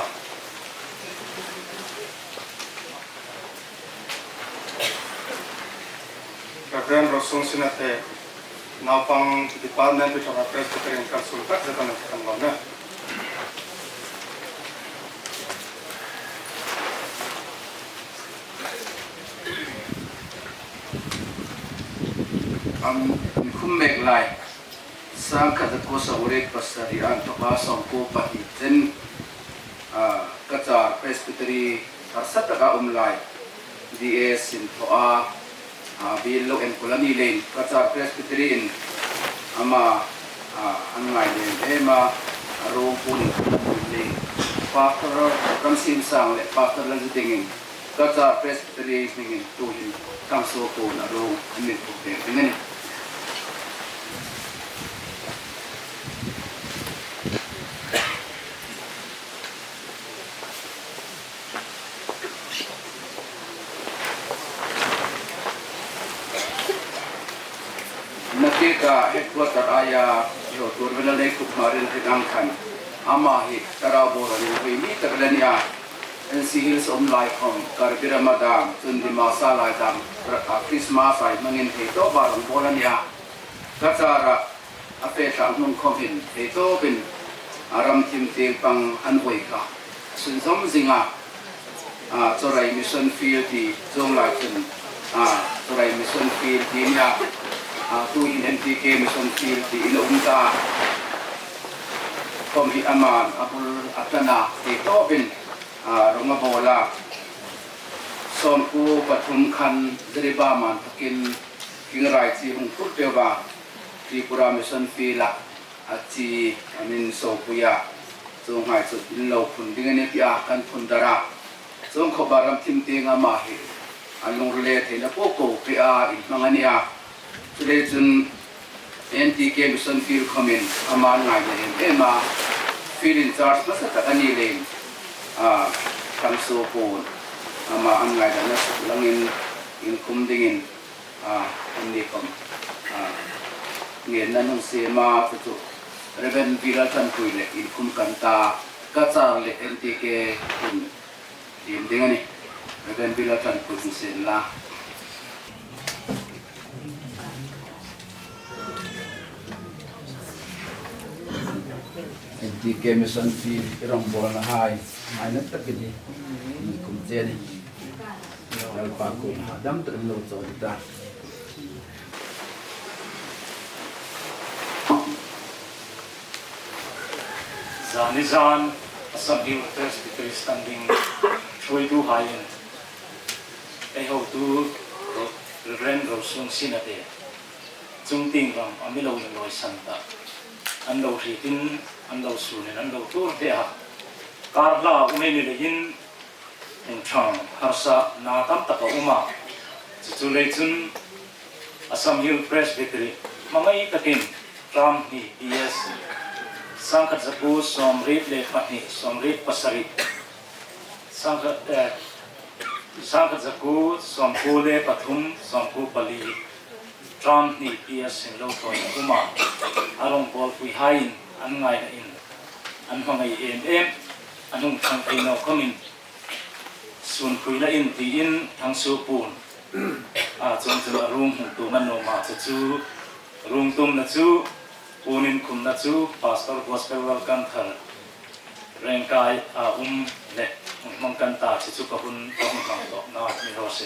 Reverend Rosung Sinate, naupang department Church of High Presbytery in kan sun tak zet a nih kan lawm e. An inkhum mek lai, sangkhat zakuo sawmriet pasari a inthawka sawmkuo pahni chen, a, Cachar Presbytery harsataka um lai, D A sin thaw a, a, biel lo enkawl a ni leiin Cachar Presbytery in ama, a, an ngai lem em a, a ruong puon inkhum leiin Pastor Ramsiemsang le Pastor Lalzidingin Cachar Presbytery hmingin tuhin Thangsuo puon a ruong an mi inkhum pek ding a nih. Nakie ka headquarter aia lo tur vela lei kup marin ri ang khan ama hi tarau bor a ni hui mi tak le nia. N C Hills um lai khom Karbi Ramadan chun Dimasa lai dam, a, Christmas ai hmangin thei tawp a rong bawl a nia. Cachar a a fe tlang hnung khom hin thei tawpin a ram thim tieng pang an voi kha a sunzawm zing a. A, Chawrai Mission Field ti chuong lai chun, a, Chawrai Mission Field ti nia, a, tuhin N T K Mission Field ti in a um ta. Khom hi aman a bul a tlan a, thei tawpin, a, rong a bawl a. Sawmkuo pathum khan Zeriba man takin Kingrai chi hung phur peuh a, Tripura Mission Field-a a chi a min sopui a. Chuonghai chu in lo phun ding a nih tia kan phun dar a. Chuong khawpa ram thim tieng ama hi a lungril theina po po pei a inhmang a nih a. Chuleiin chun N T K Mission Field khawmin ama ngaina em em a, field in charge hmasa tak a ni leiin, a, Thangsuo puon ama an ngaidamna suk langin inkhum dingin, a, anni khawm, a, ngenna an hung siem a, chu chu Reverend Vila Ṭanpui le inkhum kan ta, Cachar le N T K in diem ding a nih. Reverend Vila Ṭanpui hung sien la. N T K Mission Field i rawngbawlnahai ngaina takin hi inkhum che a nih. Lalpa kuomah dam takin lo chawi ta. Zani zan Assam Hill Presbytery Standing ṭhuoituhaiin ei hotu Ro-, Reverend Rosung Sinate chungtieng ram a mi lo inlawisan ta. An lo hrietin, an lo sunin, an lo tuor ve a. Kar hla um ei ni leiin hung ṭhang harsatna tam tak a um a. Chu chu lei chun Assam Hill Presbytery hmangai takin ṭum hni P S, sangkhat zakuo sawmriet le pahni, sawmriet pasari, sangkhat, eh, sangkhat zakuo sawmkuo le pathum, sawmkuo pali, ṭum hni P S in lo thawi a um a. A rawngbawlpuihaiin an ngaina in an hmangai em em, an hung ṭhang thei naw khawmin sunphuina in tiin Thangsuo puon a, chuongchun a ruong hung tuom a nuom a, chu chu ruong tuomna chu, puon inkhumna chu Pastor Gospel Welcome Thar Rengkai a um le hung hmang kan ta, chu chu ka hun ka hung hmang tawpna ni raw se.